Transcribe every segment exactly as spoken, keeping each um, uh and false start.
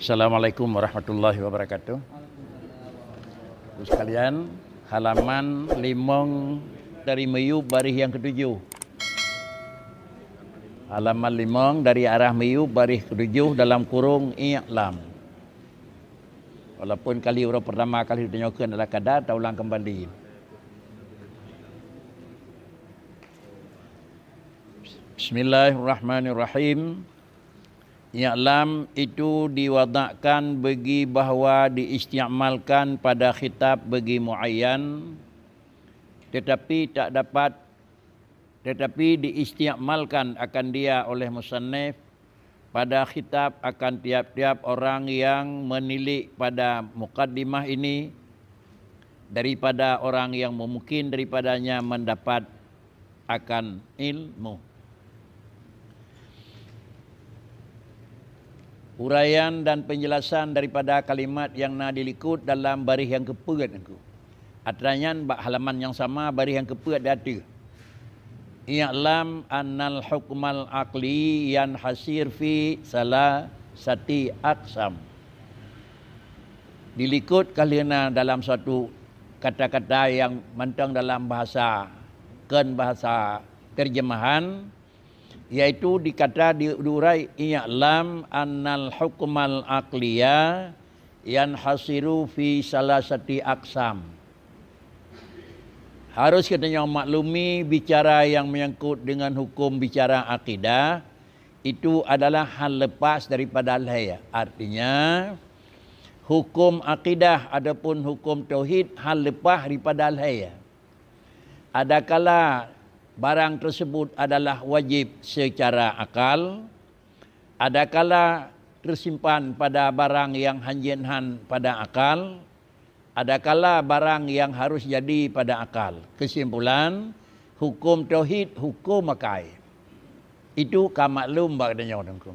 Assalamualaikum warahmatullahi wabarakatuh. Sekalian, halaman limong dari miyub baris yang ketujuh. Halaman limong dari arah miyub baris ketujuh dalam kurung i'lam. Walaupun kali uroe pertama kali tanyoe kheun adalah kada, taulang kembali. Bismillahirrahmanirrahim. I'lam itu diwadakkan bagi bahwa diistimalkan pada khitab bagi muayyan, tetapi tak dapat, tetapi diistimalkan akan dia oleh musannif pada khitab akan tiap-tiap orang yang menilik pada mukaddimah ini daripada orang yang mungkin daripadanya mendapat akan ilmu. Uraian dan penjelasan daripada kalimat yang na dilikot dalam baris yang keupeuet nyan. Atra nyan bak halaman nyang sama baris nyang keupeuet di ateueh. I'lam annal hukmal aqli yanhasir fi salasati aqsam. Dilikot ka lheueh na dalam suatu kata-kata nyang mantong dalam bahasa, kon bahasa terjemahan, yaitu di kata di, diurai, "I'lam annal hukmal aqliya yanhasiru fi salasati aqsam." Harus geutanyoe maklumi, bicara nyang menyangkut dengan hukum bicara akidah itu adalah hal lepas daripada lhèe. Artinya, hukum akidah ataupun hukum tauhid hal lepas daripada lhèe. Adakala barang tersebut adalah wajib secara akal, adakala tersimpan pada barang nyang hanjeuet han pada akal, adakala barang nyang harus jadi pada akal. Kesimpulan, hukum tauhid hukum akai. Itu ka maklum bak geutanyoe, Teungku.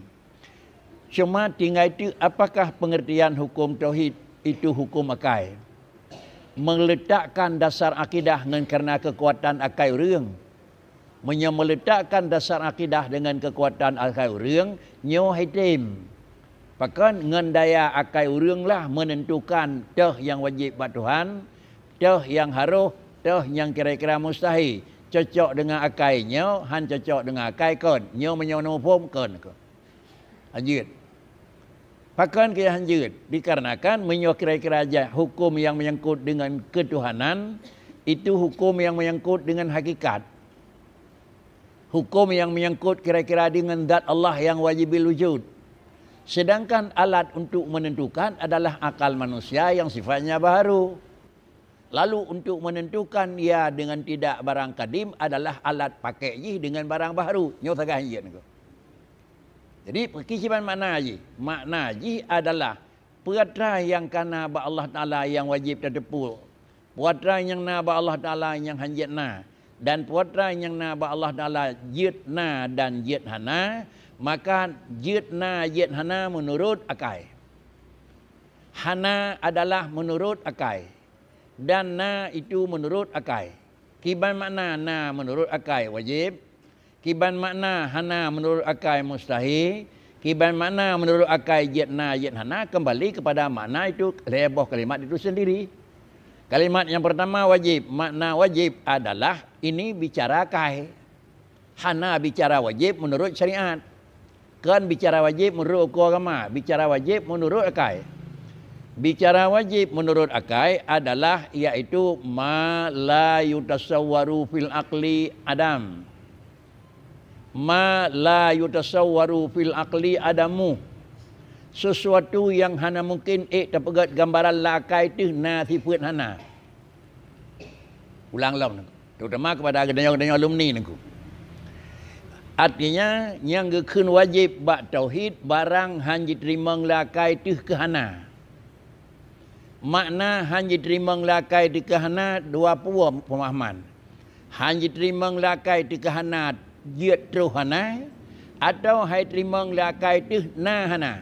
Cuma tinggai teuk, apakah pengertian hukum tauhid itu hukum akai? Meletakkan dasar akidah ngon karena kekuatan akai ureuëng. Meunyoe meletakkan dasar akidah dengan kekuatan akai ureuëng, nyoe hai tem. Pakon ngon daya akai ureuëng lah menentukan toh nyang wajib bak Tuhan, toh nyang harôh, toh nyang kira-kira mustahil. Cocok dengan akai nyoe, han cocok dengan akai kon. Nyoe meunyoe na muphom kon. Hanjeuet. Pakon keu hanjeuet? Dikarenakan meunyoe kira-kira aja hukum nyang menyangkut dengan ketuhanan, itu hukum nyang menyangkut dengan hakikat. Hukum nyang menyangkut kira-kira dengan zat Allah nyang wajibul wujud. Sedangkan alat untuk menentukan adalah akal manusia nyang sifatnya baharu. Lalu untuk menentukan ya dengan tidak barang kadim adalah alat pakai jih dengan barang baharu. Nyoe sagai hanjeuet nyoe. Jadi, pakri kiban makna jih? Makna jih adalah peue atra nyang ka na bak Allah Taala nyang wajib tateupeue. Peue atra nyang na bak Allah Taala nyang hanjeuet na. Dan peue atra nyang na bak Allah Taala jeuet na dan jeuet hana, maka jeuet na jeuet hana meunurot akai. Hana adalah meunurot akai. Dan na itu meunurot akai. Kiban makna na meunurot akai wajib, kiban makna hana meunurot akai mustahil, kiban makna meunurot akai jeuet na jeuet hana, kembali kepada makna itu lhèe boh kalimat itu sendiri. Kalimat nyang pertama wajib, makna wajib adalah ini bicara akai. Hana bicara wajib meunurot syariat. Kon bicara wajib meunurot huköm agama, bicara wajib meunurot akai. Bicara wajib meunurot akai adalah yaitu ma la yutasawwaru fil aqli adam. Ma la yutasawwaru fil aqli adamu. Sesuatu nyang hana mungkin ék tapeugét gambaran lam akai teuh na sifeuet hana. Ulang lom, terutama kepada geutanyoe-geutanyoe alumni nyoe. Artinya, nyang geukheun wajib bak tauhid barang han jiteurimong lam akai teuh keu hana. Makna han jiteurimong lam akai teuh keu hana dua pue peumahaman. Han jiteurimong lam akai teuh keu hana jeuet troh hana, atawa han jiteurimong lam akai teuh na hana.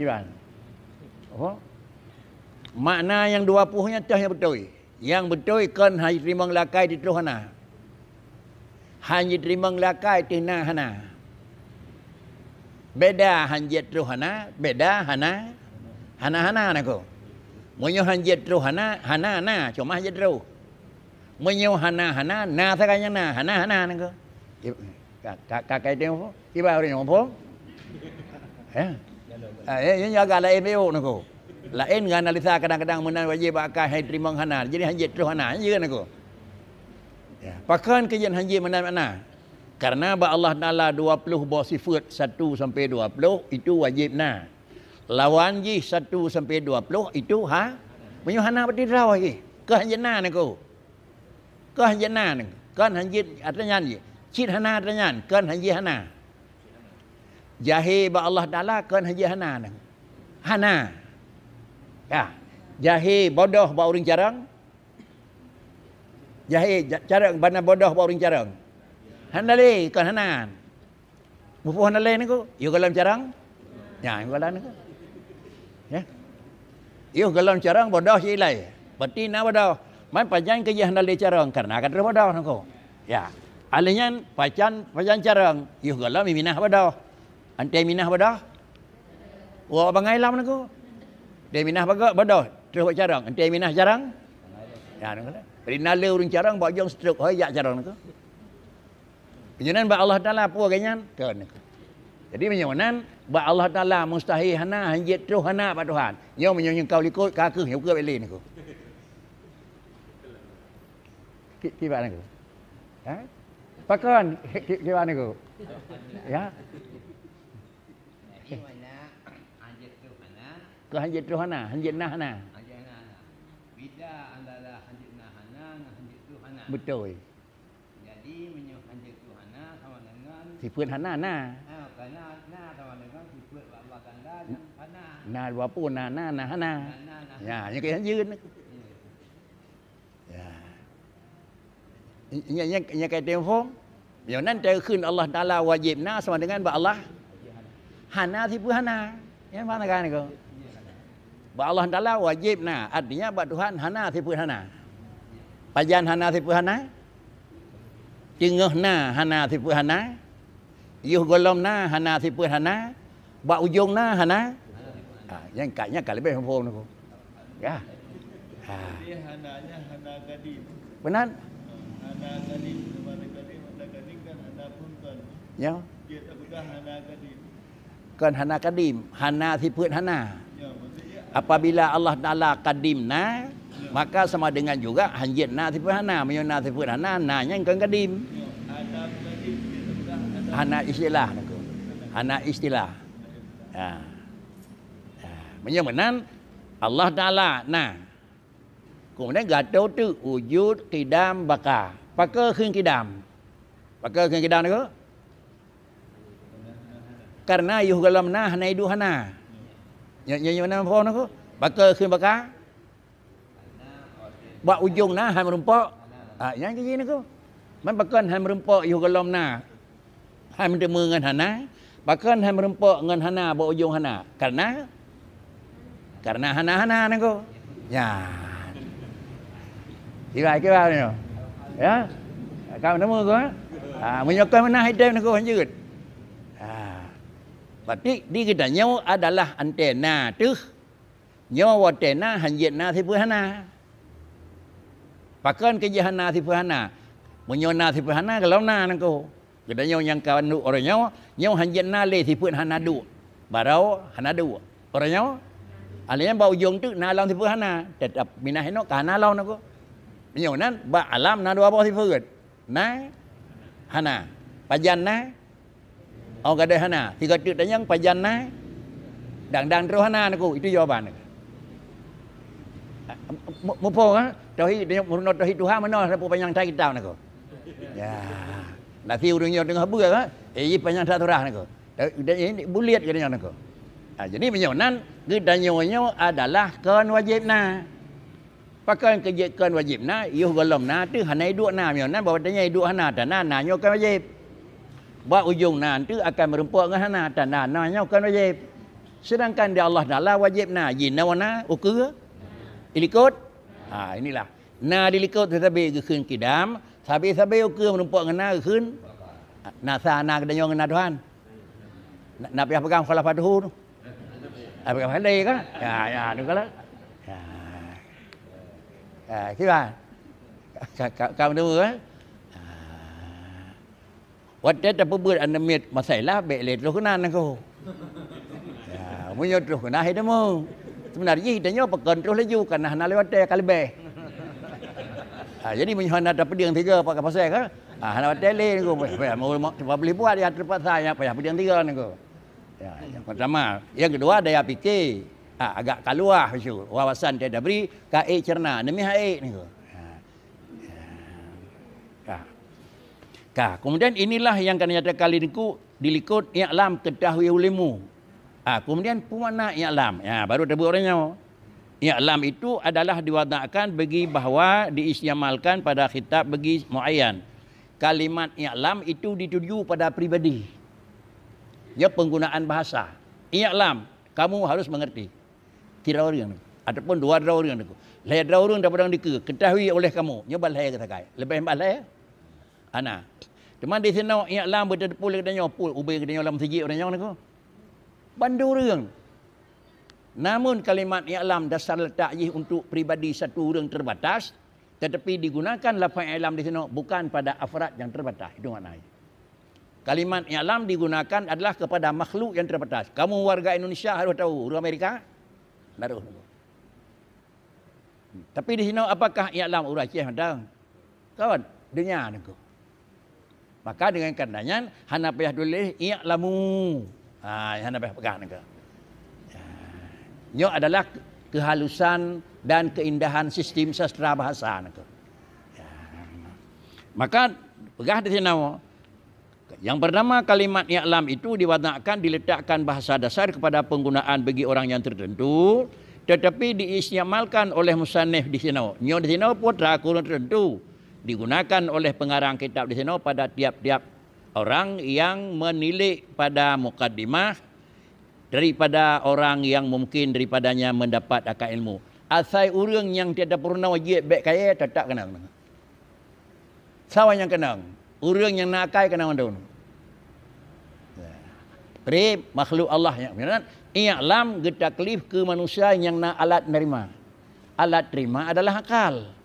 Kiban? Apa? Makna nyang dua pue nyan teuh nyang beutôi. Nyang beutôi kon han jiteurimong lam akai teuh troh hana. Han jiteurimong lam akai teuh na hana. Beda hanjeuet troh hana, beda hana, hana-hana na ko. Meunyoe hanjeuet troh hana, hana na, cuma hanjeuet troh. Meunyoe hana-hana, na sagai nyang na, hana-hana na ko. Ka, ka, ka, ka, Kiban ureueng nyoe muphom? Ya. Ah, ya, ya, agak laén beu na ko. Laén ngon analisa kadang-kadang meunan wajéb bak akai hai teurimong hana. Jadi hanjeuet troh hana, ya na ko. Ya, pakon keu jeuet hanjeuet meunan makna? Karena bak Allah Taala dua puluh boh sifeut satu sampai dua puluh itu wajéb na. Lawan jih satu sampai dua puluh itu ha, meunyoe hana berarti droe jih. Keu hanjeuet na na ko. Keu hanjeuet na nang, kon hanjeuet atra nyan jih. Cit hana atra nyan, kon hanjeuet hana. Jahé bak Allah Taala kon hanjeuet hana nang. Hana. Ya. Jahé bodoh bak ureueng carông. Jahé ja-, carông bana bodoh bak ureueng carông. Hana lé, kon hana. Muphom hana lé niko, yôh gohlom carông. Nyan gohlom niko. Ya. Yôh gohlom carông bodoh cit ilai. Berarti na bodoh. Man pajan keu jih hana lé carông karena ka troh bodoh niko. Ya. Alèh nyan pajan, pajan carông, yôh gohlom minah bodoh. Antée minah bodoh. Wak bangai lam niko. Antée minah bagoe bodoh, troh bak carông. Antée minah carông. Ya, niko. Jadi na lé ureueng carông bak ujong stroke, hôi jak carông niko. Meunyoe nan bak Allah Taala peue geuh nyan? Kon. Jadi meunyoe nan bak Allah Taala mustahil hana, hanjeuet troh hana bak Tuhan. Nyoe meunyoe nyang kau likot ka kheueh nyang keu lé niko. Ki, kiban niko. Ha? Pakon ki, kiban niko. Ya. Jadi mana hanjeuet troh hana? Keu hanjeuet troh hana, hanjeuet na hana. Hanjeuet na hana. Beda antara hanjeuet na hana ngon hanjeuet troh hana. Beutôi. Jadi, meunyoe hanjeuet troh hana sama dengan sifeut hana na. Ha, karena na sama dengan sifeut bak Allah Taala nyang hana. Na dua pun, na, na, na hana. Na, na, na. Ya, nyang keu hanjeuet. Ya. Nya, nya, nya ka teuphom. Meunyoe nan takheun Allah Taala wajéb na sama dengan bak Allah hana sifeut hana. Nyan paham kan ko? Bak Allah Taala wajéb na, artinya bak Tuhan hana sifeut hana. Pajan hana sifeut hana? Teungoh na hana sifeut hana. Yoh gohlom na hana sifeut hana. Bak ujong na hana. Ha, nyang ka, nyang ka leubeh muphom niko. Ya. Ha. Jadi hana nyan hana kadim. Beuna? Ha, hana kadim, sama ada kadim, ada kadim kan hana pun kan. Ya. Dia tak peugah hana kadim. Kon hana kadim, hana sifeut hana. Ya, maksudnya apabila Allah Taala kadim na, ya, maka sama dengan juga hanjeuet na sifeut hana. Meunyoe na sifeut hana, na nyan kon kadim. Ya, ada kadim, dia tak peugah ada. Hana istilah niko. Hana istilah. Ha. Ha. Meunyoe meunan, Allah Taala na. Kemudian gata teuk wujud, qidam, baqa. Pakon kheun qidam? Pakon kheun qidam niko? Karena yoh gohlom na hana iduek hana. Nyo, nyo, nyo na muphom niko? Pakon kheun baqa? Bak ujong na hai meurumpok. Ha, nyan keuh jih niko. Man pakon hai meurumpok yoh gohlom na hai meuteumé ngon hana? Pakon hai meurumpok ngon hana bak ujong hana? Karena, karena hana-hana niko. Ya. Kiban, kiban nyoe. Ya. Ka meuteumé ko, ha? Ha, meunyoe kon meunan hai tem niko hanjeuet. Ha. Berarti di geutanyoe adalah antena teuh. Nyoe watée na hanjeuet na sifeut hana. Pakon keu jih hana sifeut hana? Meunyoe na sifeut hana, gohlom na nangko. Geutanyoe nyang ka duek uroe nyoe, nyoe hanjeuet na lé sifeut hana duek. Barô hana duek. Uroe nyoe, alèh nyan bak ujong teuk na lom sifeut hana, teutap minah inok ka hana lom nangko. Meunyoe nan, bak alam na dua boh sifeut. Na? Hana. Pajan na? Oh, gadôh hana. Sigoe teuk tanyong pajan na? Dang-dang troh hana nangko. Itu jawaban. Mu-, muphom, ha? Tauhid, meurunoe tauhid Tuhan meunoe sapeue panyang that kitab nangko. Ya. Nasi ureueng nyoe teungoh beue, ha? Eh, jih panyang that surah nangko. Dan ini buliet geutanyoe nangko. Ha, jadi meunyoe nan, geutanyoe nyoe adalah kon wajéb na. Pakon keu jeuet kon wajéb na, yoh gohlom na teuh hana iduek na. Meunyoe nan bahwa tanyoe iduek hana, tanda na nyoe kon wajéb. Bak ujong na teuh akan meurumpok ngon hana, tanda na nyoe kon wajéb. Sedangkan di Allah Taala wajéb na, jinoe na, ukeue, dilikot. Ha, inilah. Na dilikot sabe geukheun kidam, sabe-sabe ukeue meurumpok ngon na geukheun. Na sa na geutanyoe ngon na Tuhan. Na, na payah peugah mukhalafatuhu tu. Na payah peugah lé kan? Ya, ya, tu kalau. Ya. Ya, kiban. Ka, ka, ka, ka mendengar, kan? Ya. Watèe tapeubeuet aneuk miet masalah, bèk lé troh keunan aku. Ya, meunyoe troh keunan, hai temu. Sebenarnya kita nyoe pakon troh laju, karena hana lé watèe ka leubeh. Ha, jadi meunyoe hana tapeudieng tiga, pak kapasai kan? Ha, hana watèe lé niko. Payah, payah, mau, mau, cuba beli buat ya terpaksa ya, payah peudieng tiga niko. Ya, yang pertama. Yang kedua, daya fikir. Ha, agak kaluah su. Wawasan tadabri, ka ék cerna. Nemi ha ék niko. Ha. Ka. Ka. Kemudian inilah yang ka nyatakan di likot, di likot i'lam, ketahui ulimu. Ah, kemudian peue makna i'lam? Ya, baru teubeuet ureueng nyoe. I'lam itu adalah diwadakkan bagi bahwa diistimalkan pada khitab bagi muayyan. Kalimat i'lam itu dituju pada pribadi. Ya, penggunaan bahasa. I'lam, kamu harus mengerti. Sidroe ureueng ataupun dua droe ureueng teungku. Lhèe droe ureueng daripada dikeue, ketahui oleh kamu, nyoe ban lhèe geusagai. Leubeh ban lhèe? Hana. Teuma di sinoe i'lam beuteupeue lé geutanyoe, peue ubé geutanyoe lam sijik ureueng nyoe teungku. Ban dua ureueng. Namun kalimat i'lam dasar letak jih untuk pribadi satu ureueng terbatas, tetapi digunakan lafaz i'lam di sinoe bukan pada afrad yang terbatas. Itu maknanya. Kalimat i'lam digunakan adalah kepada makhluk yang terbatas. Kamu warga Indonesia harus tahu, ureueng Amerika harus tahu. Tapi di sinoe apakah i'lam ureueng Aceh mantong? Kon, donya niko. Maka dengan karena nyan hana payah tuléh i'lamu. Ha, hana payah peugah niko. Ha. Nyoe adalah kehalusan dan keindahan sistem sastra bahasa niko. Ha. Maka peugah di sinoe, yang pertama, kalimat i'lam itu diwadakkan, diletakkan bahasa dasar kepada penggunaan bagi orang yang tertentu, tetapi diistimalkan oleh musannif di sinoe. Nyoe di sinoe putra kureueng tertentu, digunakan oleh pengarang kitab di sinoe pada tiap-tiap orang yang menilik pada mukaddimah daripada orang yang mungkin daripadanya mendapat akan ilmu. Asai ureueng nyang tiada purna wajib bèk kaya tetap kenang. Sawa nyang keunong, ureueng nyang na akai keunong mandum. Pri makhluk Allah nyang, i'lam geutaklif keu manusia nyang na alat nerima. Alat terima adalah akal.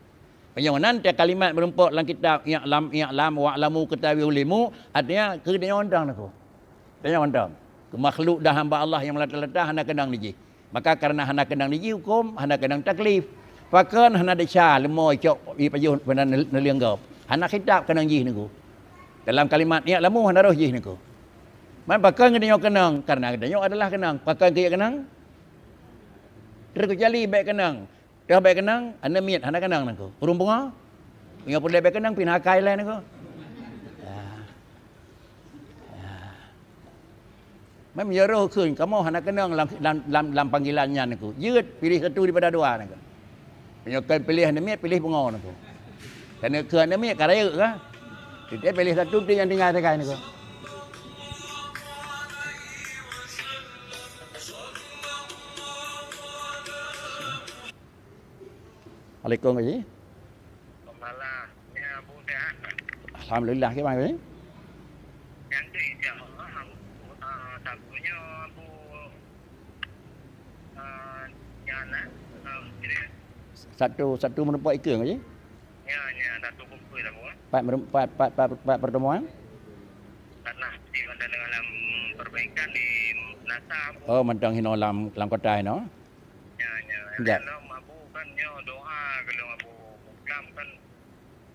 Meunyoe nan teu kalimat meurumpok lam kitab, i'lam, i'lam, wa'lamu, ketahui, ulimu, artinya keu tanyoe mantong niko. Tanyoe mantong. Keu makhluk dan hamba Allah nyang meulata-lata hana keunong di jih. Maka karena hana keunong di jih huköm, hana keunong taklif. Pakon hana desya leumo icok ipajoh neulieng gob. Hana khitab keunong jih niko. Dalam kalimat i'lamu hana roh jih niko. Man pakon geutanyoe keunong? Karena geutanyoe adalah keunong. Pakon keu keunong? Terkecuali bèk keunong. Teuh bèk keunong, aneuk miet hana keunong niko. Ureueng pungo, meunyoe peureulèe bèk keunong, pinah akai lé niko. Ya. Ya. Mem ya roh kheun, kamoe hana keunong lam, lam, lam, lam panggilan nyan niko. Jeuet piléh satu daripada dua niko. Meunyoe kon piléh aneuk miet, piléh pungo niko. Karena keu aneuk miet ka rayeuk ka. Teuntèe piléh satu tu nyang tinggai sagai niko. Alaikum, Pak Haji. Malam, ya, Bu, sehat? Alhamdulillah, kiban, Pak Haji? Yang tu, insya Allah, ah, satunya, Bu, ah, ya, nah, ah, kira. Satu, satu meureumpok ikeu, Pak Haji? Ya, ya, satu kumpul lah, Bu. Empat meureumpok, empat, empat, empat, empat pertemuan? Karena di dalam perbaikan di NASA, Bu. Oh, mantong hino lam, lam kota hino? Ya, ya. Ya. Lom Abu kan nyoe doa keu lôn Abu Muklam kan,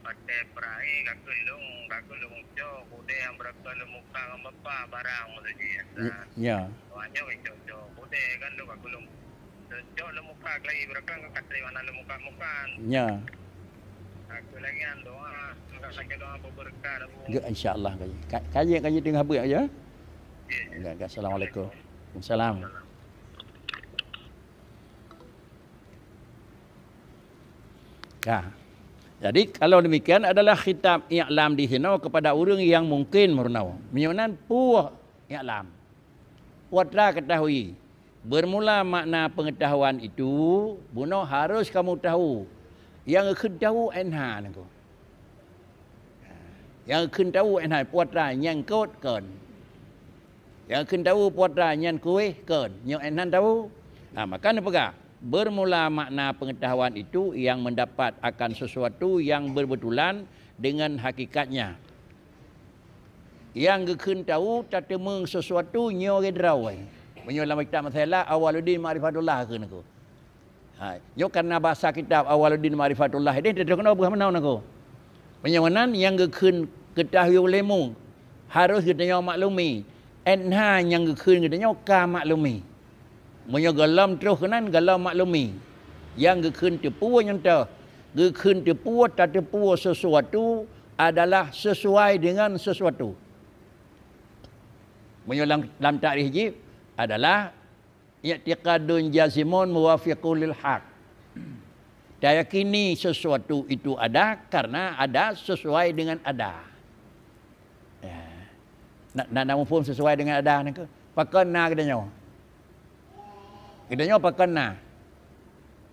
watèe peurahi ka keu lôn, ka keu lôn cok udèe nyang beureukat lôn muka ngon Bapak barang meuseujid. Ya. Doa nyoe cok-cok udèe kan lôn ka keu lôn cok lôn muka keulayi beureukat ka trép hana lôn muka-muka. Ya. Ka keu lagèe nyan doa, ka sakét doa beubeureukat Abu. Ya, insya Allah, kaji. Ka-, kaji, kaji teungoh beuet aja. Ya. Ya, ya. Assalamualaikum. Waalaikumsalam. Ya. Jadi, kalau demikian adalah khitab i'lam di sinoe kepada ureueng nyang mungkin meurunoe. Meunyoe nan peue i'lam? Peue atra ketahui. Bermula makna pengetahuan itu, bunoe harus kamu tahu. Nyang kheun tahu, 'oh hana niko. Nyang kheun tahu, 'oh hana, peue atra nyang kot kon. Nyang kheun tahu puasa nyan kueh kon, nyoe enhan tahu. Ha, maka neupeugah, bermula makna pengetahuan itu yang mendapat akan sesuatu yang berbetulan dengan hakikatnya. Nyang geukheun tahu tateumé sesuatu nyoe lagée droe. Meunyoe lam kitab Masalah, awaluddin ma'rifatullah kheun aku. Ha, nyoe karena bahasa kitab awaluddin ma'rifatullah ideh teuh keunoe beuh meunoe nangko. Meunyoe meunan nyang geukheun keutahui ulemu harus geutanyoe maklumi. Enha nyang geukheun geutanyoe ka maklumi. Meunyoe gohlom troh keunan gohlom maklumi. Nyang geukheun teupeue nyang teuh, geukheun teupeue tateupeue sesuatu adalah sesuai dengan sesuatu. Meunyoe lam, lam takrif jih adalah i'tiqadun jazimun muwafiqul lil haq. Tayakini sesuatu itu ada karena ada sesuai dengan ada. Ya. Nak, nak, nak muphom sesuai dengan ada nangko. Pakon na geutanyoe? Geutanyoe pakon na?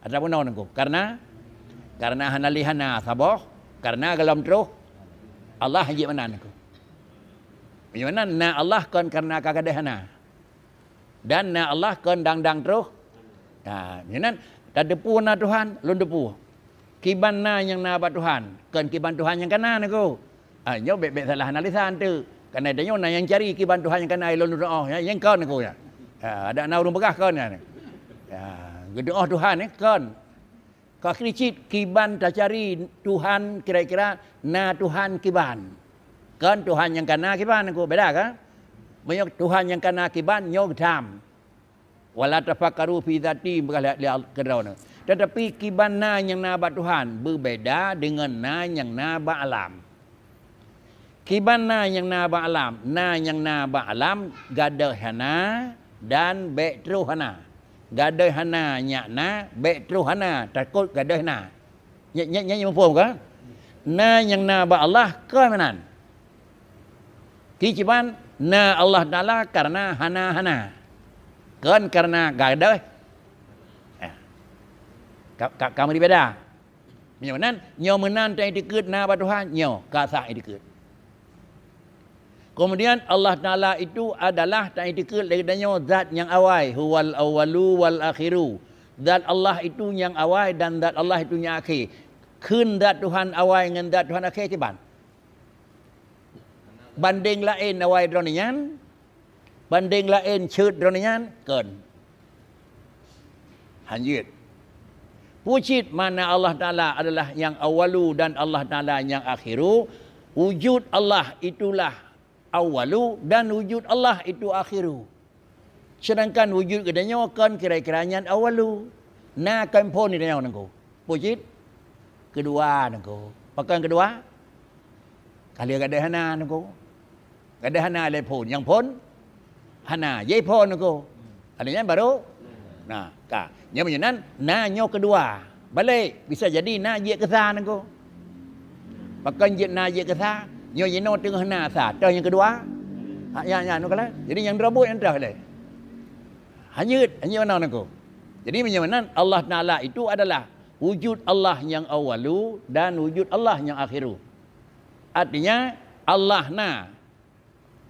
Atra bunoe nangko. Karena, karena hana lé hana saboh, karena gohlom troh Allah jih meunan nangko. Meunyoe meunan na Allah kon karena ka gadôh hana. Dan na Allah kon dang-dang troh. Ha, meunan tateupeue na Tuhan, lôn teupeue. Kiban na nyang na bak Tuhan, kon kiban Tuhan nyang kana nangko. Ha, nyoe bék-bék salah analisan teuk. Karena tanyoe na nyang cari kiban Tuhan nyang kana lôn tu'oh, ya, nyang kon nangko ya. Ha, ada na ureuëng peugah kon ya. Ya, geutu'oh Tuhan eh, kon. Ka keuh cit kiban tacari Tuhan kira-kira na Tuhan kiban. Kon Tuhan nyang kana kiban nangko, beda kan? Meunyoe Tuhan nyang kana kiban nyoe geutam. Wala tafakkaru fi dzati, beugah lé, lé keudroe nyoe. Tetapi kiban na nyang na bak Tuhan beubeda deungon na nyang na bak alam. Kiban na nyang na bak alam, na nyang na bak alam gadôh hana dan bék troh hana. Gadôh hana nyak na, bék troh hana, takot gadôh na. Nyak, nyak, nyak muphom ka? Na nyang na bak Allah kon meunan. Kiban na Allah Taala karena hana-hana. Kon karena gadôh. Eh. Ka, ka, ka meubeda. Meunyoe meunan, nyoe meunan ta-itikeuet na bak Tuhan, nyoe ka sah itikeuet. Kemudian Allah Taala itu adalah ta-itikeuet lé geutanyoe zat nyang awai, huwal awwalu wal akhiru. Zat Allah itu nyang awai dan zat Allah itu nyang akhé. Kheun zat Tuhan awai ngon zat Tuhan akhé kiban? Bandeng laén awai droeneuh nyan, bandeng laén ceuet droeneuh nyan, kon. Hanjeuet. Peue cit makna Allah Taala adalah nyang awalu dan Allah Taala nyang akhiru. Wujud Allah itulah awalu dan wujud Allah itu akhiru. Sedangkan wujud geutanyoe kon kira-kira nyan awalu. Na kon phon geutanyoe nangko. Peue cit? Keudua nangko. Pakon keudua? Ka lheueh gadôh hana nangko. Gadôh hana lé phon. Nyang phon hana. Jai phon nangko. Ada nyan baru? Nah, ka. Nyan meunyoe nan, na nyoe keudua. Balek, bisa jadi na jeuet keu sa nangko. Pakon jeuet na jeuet keu sa, nyoe jinoe teungoh na sa, toh nyang keudua. Ha, nyan, nyan, nyoe kalon. Jadi nyang droe buet nyang toh lé. Hanjeuet, hanjeuet meunan nangko. Jadi meunyoe meunan, Allah Taala itu adalah wujud Allah nyang awalu dan wujud Allah nyang akhiru. Artinya, Allah na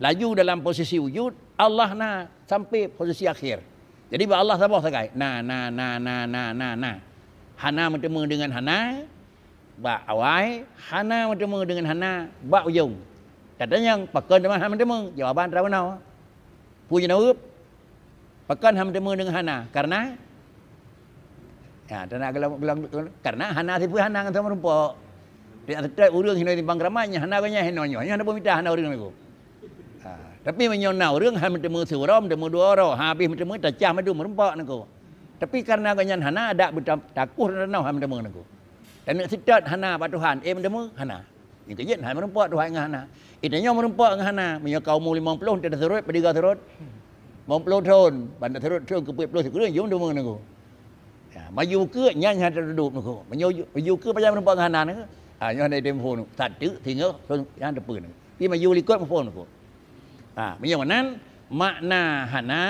laju dalam posisi wujud, Allah na sampai posisi akhir. Jadi bak Allah saboh sagai. Na, na, na, na, na, na, na. Hana meuteumé deungon hana bak awai, hana meuteumé deungon hana bak ujong. Tatanyong, pakon teuma hana meuteumé? Jawaban teuma meunoe. Peue jaweueb? Pakon hana meuteumé deungon hana? Karena, ya, teunak geulom, geulom, karena hana sifeuet hana ngon sama rumpok. Tiep-tiep ureuëng hinoe timbang keuramat, nyan hana gobnyan hinoe nyoe. Nyan hana peumita hana ureuëng nangko. Ha, tapi meunyoe na ureuëng hana meuteumé siuroe, meuteumé dua uroe, ha, habéh meuteumé tacah madu meurumpok nangko. Tapi karena gobnyan hana, adak beutam-, takoh dan tanoh hana meuteumé nangko. Taneuk seutôt hana bak Tuhan, eh, meuteumé hana. Nyang keujeuet hana meurumpok Tuhan ngon hana. Ita nyoe meurumpok ngon hana. Meunyoe ka umu limong ploh, teusurot, peudiga surot. Limong ploh thon, ban teusurot thon keu peuet ploh sikureueng, jeuem deungoe nangko. Ya, maju keu nyan hana teududuk nangko. Maju, maju keu pajan meurumpok ngon hana nangko. Ha, nyoe hana telepon. Satu, singoh, thon, nyan teupeu nangko. Pi maju likot muphom nangko. Ha, meunyoe meunan, makna hana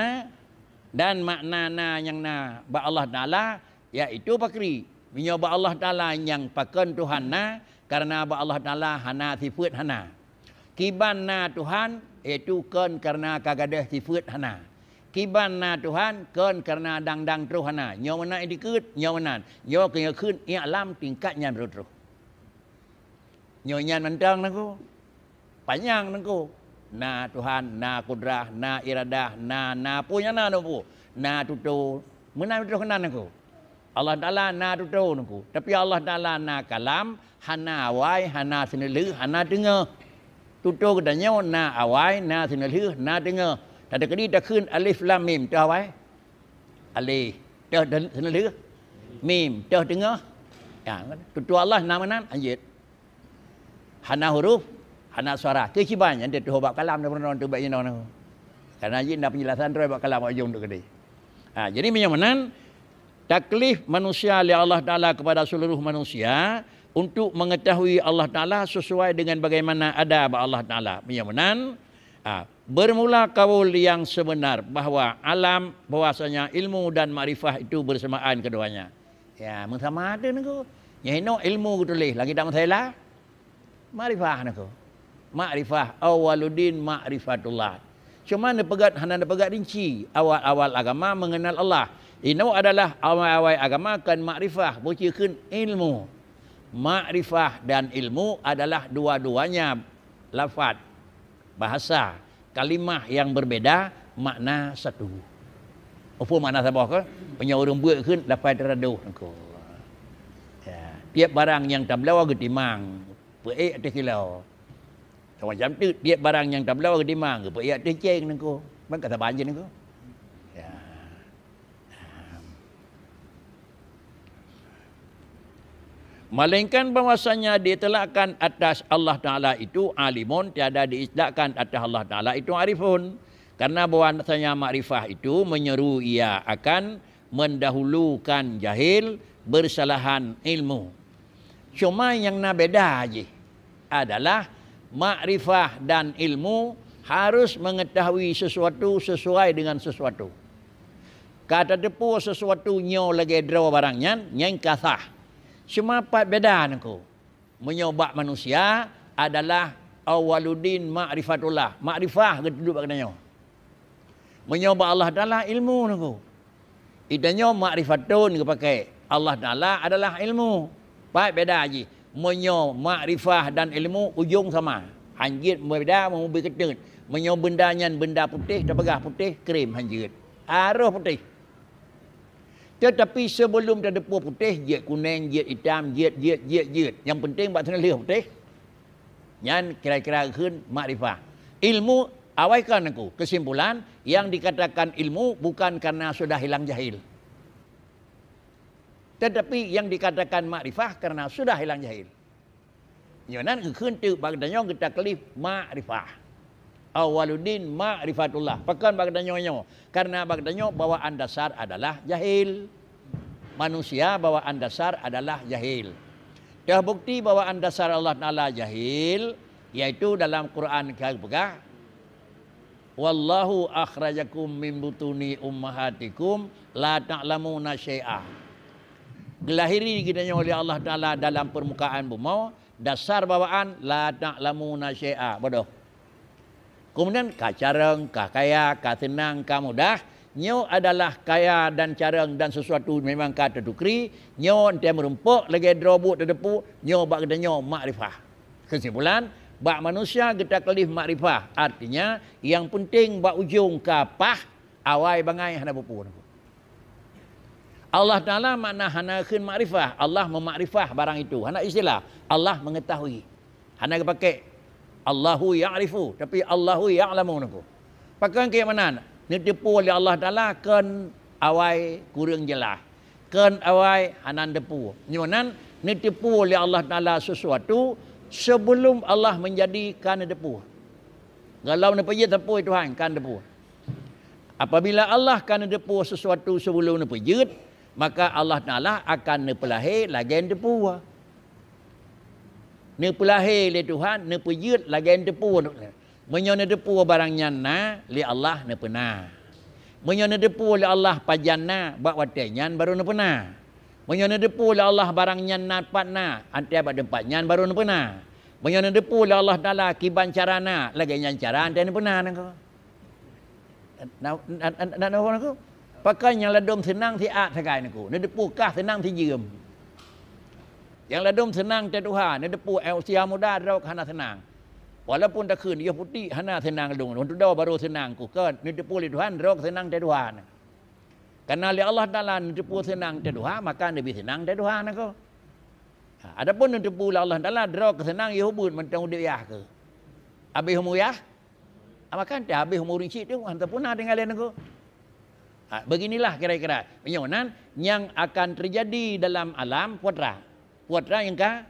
dan makna na nyang na bak Allah Taala, yaitu pakri. Meunyoe bak Allah Taala nyang pakon Tuhan na, karena bak Allah Taala hana sifeuet hana. Kiban na Tuhan, Yaitu kon kareuna ka gadôh sifeuet hana. Kiban na Tuhan kon kareuna dang-dang troh hana. Nyoe meunan dikeue, nyoe meunan. Nyoe keu nyoe kheun, i'lam tingkat nyan troh-troh. Nyoe nyan mantong Teungku. Panyang Teungku. Na Tuhan, na kudrah, na iradah, na, na peue nyang na Teungku. Na tutoe. Meunan troh keunan Teungku. Allah Taala na tutoe Teungku. Tapi Allah Taala na kalam, hana awai, hana seuneulheueh, hana teungoh. Tutoe geutanyoe na awai, na seuneulheueh, na teungoh. Tateukeudi takheun alif lam mim, toh awai? Alif. Toh dan seuneulheueh? Mim. Toh teungoh? Ya, tutoe Allah na meunan, hanjeuet. Hana huruf, hana suara. Keu kiban nyan teuh bak kalam na peurunoe teuh bak inoe. Karena jih na penjelasan droe bak kalam ujong tu keudeh. Ha, jadi meunyoe meunan, taklif manusia lé Allah Taala kepada seluruh manusia untuk mengetahui Allah Taala sesuai dengan bagaimana ada bak Allah Taala. Meunyoe meunan, ha, bermula kaul yang sebenar bahwa alam, bahwasanya ilmu dan makrifah itu bersamaan keduanya. Ya, meusama ada Teungku. Nyang inoe ilmu geutuléh, lagi tak meusalah. Makrifah Teungku. Makrifah, awwaluddin makrifatullah. Cuma neupeugah, hana neupeugah rinci, awal-awal agama mengenal Allah. Inoe adalah awai-awai agama kon makrifah, beucikheun ilmu. Makrifah dan ilmu adalah dua-duanya lafaz, bahasa, kalimah yang berbeda, makna satu. Apa makna saboh ke? Meunyoe ureuëng beuet kheun lafaz teuradôh Teungku. Ya, tiep barang nyang tabloe geutimang, peuék ateueh kilo. Sama macam tu, tiep barang nyang tabloe geutimang, geupeuék ateueh céng Teungku. Ban ka saban jih Teungku. Ya. Melainkan bahwasanya diitlakkan atas Allah Taala itu alimun, tiada diitlakkan atas Allah Taala itu arifun. Karena bahwasanya makrifah itu menyeru ia akan mendahulukan jahil bersalahan ilmu. Cuma nyang na beda jih adalah makrifah dan ilmu harus mengetahui sesuatu sesuai dengan sesuatu. Ka tateupeue sesuatu nyoe lagée droe barang nyan, nyan ka sah. Cuma pat beda Teungku. Meunyoe bak manusia adalah awwaluddin makrifatullah, makrifah geuteuduek bak geutanyoe. Meunyoe bak Allah Taala ilmu Teungku. Geutanyoe makrifatun geupakai. Allah Taala adalah ilmu. Pat beda jih. Meunyoe makrifah dan ilmu ujong sama. Hanjeuet beda meubri keuteut. Meunyoe benda nyan benda putéh, tapeugah putéh, krem hanjeuet. Harôh putéh. Tetapi sebelum tateupeue putéh, jeuet kuneng, jeuet itam, jeuet, jeuet, jeuet, jeuet. Nyang penting bak seuneulheueh putéh. Nyan kira-kira kheun makrifah. Ilmu awai kan Teungku. Kesimpulan, yang dikatakan ilmu bukan karena sudah hilang jahil. Tetapi yang dikatakan makrifah karena sudah hilang jahil. Nyoe nan geukheun teuk bak geutanyoe geutaklif makrifah. Awwaluddin makrifatullah. Pakon bak geutanyoe nyoe? Karena bak geutanyoe bawaan dasar adalah jahil. Manusia bawaan dasar adalah jahil. Teubukti bawaan dasar Allah Taala jahil, yaitu dalam Quran ka geupeugah, "Wallahu akhrajakum min butuni ummahatikum la ta'lamuna syai'a." Geulahiri geutanyoe lé Allah Taala dalam peurmukaan bumoe, dasar bawaan la ta'lamuna syai'a, bodoh. Keumudian ka carông, ka kaya, ka seunang, ka mudah. Nyoe adalah kaya dan carông dan sesuatu memang ka teutukri. Nyoe teuh meurumpok lagée droe buet teudepu. Nyoe bak geutanyoe makrifah. Kesimpulan, bak manusia geutaklif makrifah, artinya yang penting bak ujong ka paih, awai bangai hana peue-peue. Allah Taala makna hana kheun makrifah, Allah meumakrifah barang itu. Hana istilah, Allah mengetahui. Hana geupakai Allahu ya'rifu, tapi Allahu ya'lamu Teungku. Pakon keu meunan, neuteupeue lé Allah Taala kon awai kureueng jeulaih. Kon awai hana neuteupeue. Nyoe nan neuteupeue lé Allah Taala sesuatu sebelum Allah menjadi ka neuteupeue. Kalau neupeujeuet teupeue Tuhan ka neuteupeue. Apabila Allah ka neuteupeue sesuatu sebelum neupeujeuet, maka Allah Taala akan neupeulahé lagée neuteupeue. Neupeulahé lé Tuhan, neupeujeuet lagée neuteupeue. Meunyoe neuteupeue barang nyan na, lé Allah neupeuna. Meunyoe neuteupeue lé Allah pajan na, bak watée nyan barô neupeuna. Meunyoe neuteupeue lé Allah barang nyan na pat na, antée bak teumpat nyan barô neupeuna. Meunyoe neuteupeue lé Allah Taala kiban cara na, lagée nyan cara anté neupeuna nangko. Na, na, na, na, na, nangko. Pakon nyang ladom seunang siat sagai nangko. Neuteupeue kah seunang sijeuem. Nyang ladom seunang teuh tuha, neuteupeue, eh, usia muda droe hana seunang. Walaupun takheun yôh putik hana seunang lôn, lôn tudoe barô seunang ku, kon neuteupeue lé Tuhan droe seunang teuh tuha. Karena lé Allah Taala neuteupeue seunang teuh tuha, maka neubi seunang teuh tuha nangko. Ha, adapun neuteupeue lé Allah Taala droe keuseunang yôh ubeut mantong udeb yah keu. Habéh umu yah? Maka teuh habéh umu ureuëng chik teuh, han teupuna tinggai lé nangko. Ha, beginilah kira-kira. Meunyoe nan nyang akan terjadi dalam alam putra. Putra nyang ka,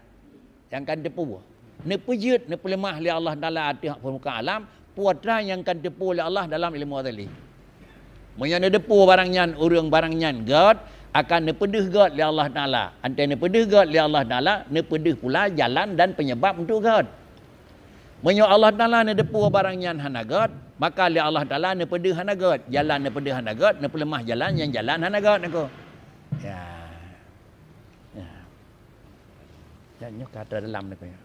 nyang ka neuteupeue. Neupeujeuet, neupeuleumah lé Allah Taala ateueh peumuka alam, putra nyang ka neuteupeue lé Allah dalam ilmu azali. Meunyoe neuteupeue barang nyan, ureuëng barang nyan gét, akan neupeudeuh gét lé Allah Taala. Anté neupeudeuh gét lé Allah Taala, neupeudeuh pula jalan dan penyebab untuk gét. Meunyoe Allah Taala neuteupeue barang nyan hana gét, maka lé Allah Taala neupeudeuh hana gét, jalan neupeudeuh hana gét, neupeuleumah jalan nyang jalan hana gét nangko. Ya. Ya. Dan nyoe ka atra dalam nangko ya.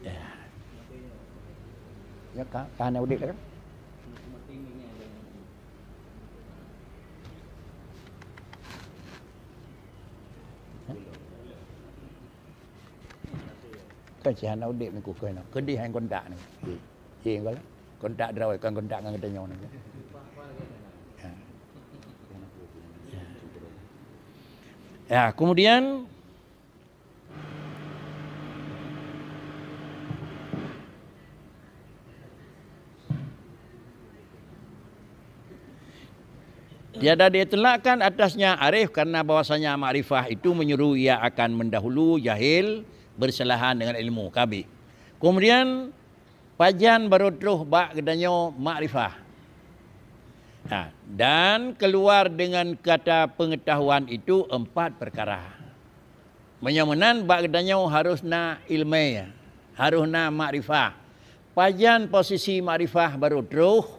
Ya. Ya, ka, ka hana udeb dah kan? Kan si hana udeb ni kukoh ni. Keudeh hai kontak ni. Ye, ye, kalau kontak droe, kan kontak ngon geutanyoe ni. Ya. Ya. Ya, kemudian Tiada diitlakkan atasnya arif karena bahwasanya makrifah itu menyuruh ia akan mendahulu jahil bersebelahan dengan ilmu. Ka abéh. Kemudian, pajan barô troh bak geutanyoe makrifah. Ha, dan keluar dengan kata pengetahuan itu empat perkara. Meunyoe meunan, bak geutanyoe harôh na iéleumé, harôh na makrifah. Pajan posisi makrifah barô troh,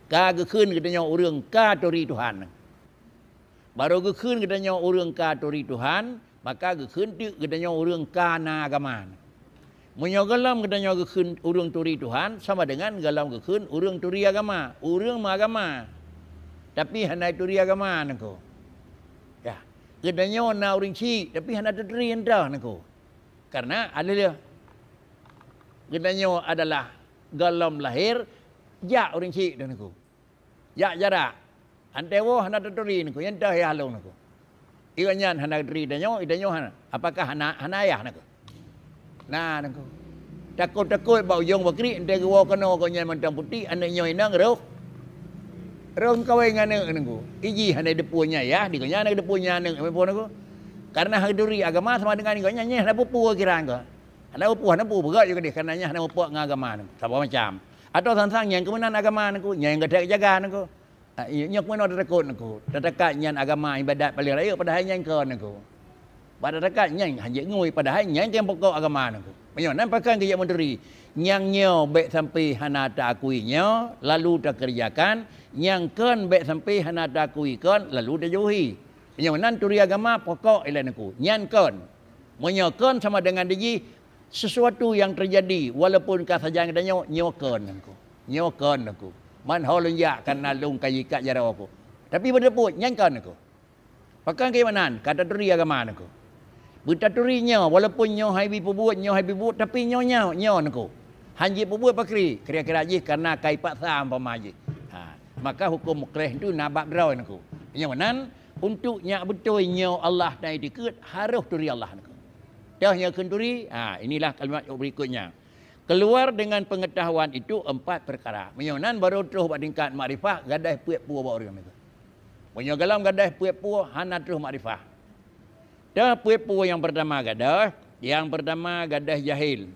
ka geukheun geutanyoe ureuëng ka turi Tuhan. Barô geukheun geutanyoe ureuëng ka turi Tuhan, maka geukheun teuk geutanyoe ureuëng ka na agama. Meunyoe gohlom geutanyoe geukheun ureuëng turi Tuhan, sama dengan gohlom geukheun ureuëng turi agama, ureuëng meuagama, tapi hana turi agama nangko. Ya, geutanyoe na ureuëng chik, tapi hana taturi entah nangko. Karena adalah geutanyoe adalah gohlom lahé jak ureuëng chik nangko. Jak jarak. Anté woe hana taturi nangko, nyang teuh yah lôn nangko. Iga nyan hana taturi tanyoe, itanyoe hana. Apakah hana, hana ayah nangko? Na nangko. Takot-takot bak ujong bakriek, anté geuwoe keunoe gobnyan mantong putik, aneuëk nyoe inong roh. Roh meukawen ngon aneuëk nangko. Iji hana deupue nyan ayah, di gobnyan hana deupue nyan aneuëk, nangko. Karena hana taturi agama sama dengan gobnyan nyan hana peue-peue kira nangko. Hana peue-peue, hana peue, beugöt ju keudeh, karena nyan hana mupok ngon agama nangko. Saboh macam. Atau sang-sang nyang keumeunan agama nangko, nyang gata jaga nangko. Ah, nyoe keunoe tatakot nangko. Tatakat nyan agama ibadat paléng rayeuk padahai nyan kon nangko. Bak tatakat nyan hanjeuet ngui padahai nyan nyang pokok agama nangko. Meunyoe nan pakon keu jak meuturi, nyang nyoe bék sampai hana taakui nyoe lalu takeureujakan, nyang kon bék sampai hana taakui kon lalu tajauhi. Meunyoe nan turi agama pokok ilée nangko, nyan kon. Meunyoe kon sama dengan dijih, sesuatu yang terjadi, walaupun ka sajan geutanyoe, nyoe kon nangko. Nyoe kon nangko. Man ho lôn jak kana lôn ka jikat jaroe ku. Tapi beuteupeue nyan kon nangko. Pakon keu meunan, ka taturi agama nangko. Beutaturi nyoe, walaupun nyoe hai bipeubuet, nyoe hai bipeubuet, tapi nyoe nyoe, nyoe nangko. Hanjeuet peubuet pakri, kira-kira jih karena ka ipaksa umpama jih. Ha, maka huköm mukreh tu na bak droe nangko. Nyoe meunan, untuk nyak beutôi nyoe Allah na itikeuet, harôh turi Allah nangko. Teuh nyoe kheun turi, ha, inilah kalimat berikutnya. Keluar dengan pengetahuan itu empat perkara. Meunyoe nan barô troh bak tingkat makrifah, gadôh peuet peue bak ureuëng nyoe. Meunyoe gohlom gadôh peuet peue, hana troh makrifah. Teuh peuet peue nyang pertama gadôh, nyang pertama gadôh jahil.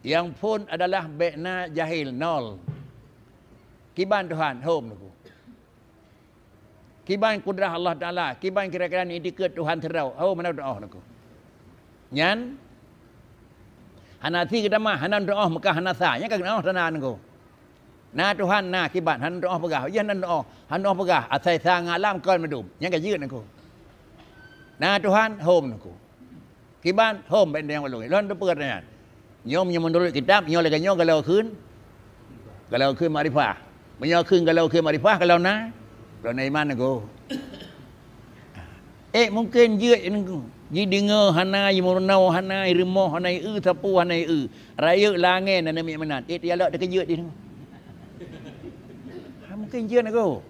Nyang phon adalah bék na jahil, nol. Kiban Tuhan, hom nangko. Kiban kudrah Allah Taala, kiban kira-kira ni dikeue Tuhan sidroe. Oh, meunan doa nangko. Nyan hana si geutamah, hana doa meuka hana sa. Nyan ka geudoa tanda nangko. Na Tuhan, na kiban, hana teuoh peugah. Iya hana teuoh, hana teuoh peugah. Asai sa ngon alam kon meudum. Nyang ka jeuet nangku. Na Tuhan, hom nangku. Kiban, hom bak nyang balong. Lôn teupeugah nyan. Nyoe meunyoe meunurot kitab, nyoe lagèe nyoe galak kheun. Galak kheun makrifah. Meunyoe kheun galak kheun makrifah, galak na. Galak na iman nangku. Eh, mungken jeuet nangku. Jideungoe hana, jimeurunoe hana, jirumoh hana, jieu sapeue hana, jieu. Rayeuk langèt na neumiet meunan. Eh, tialok teukeujeuet jih nangku. Ha, mungken jeuet nangku.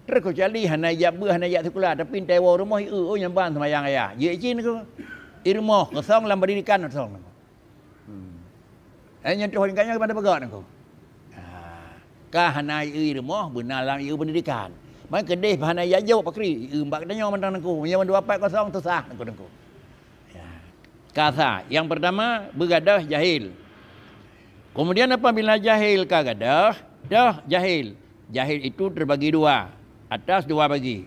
Terkecuali hana jak beuet, hana jak sikula, tapi entah woe rumoh, jieu, oh, nyan ban seumayang ayah. Jeuet cit nangku. Jirumoh, kosong lam pendidikan kosong nangku. Hmm. Eh, nyan troh tingkat nyan pada peugah nangku. Ha. Ka hana jieu rumoh, beuna lam jieu pendidikan. Man keudeh hana jak jok pakri, jieu bak geutanyoe mantong nangku. Meunyoe mandua pat kosong, susah nangku, nangku. Ya. Ka sa, yang pertama, beugadôh jahil. Kemudian apabila jahil ka gadôh, toh jahil. Jahil itu terbagi dua, atas dua bagi.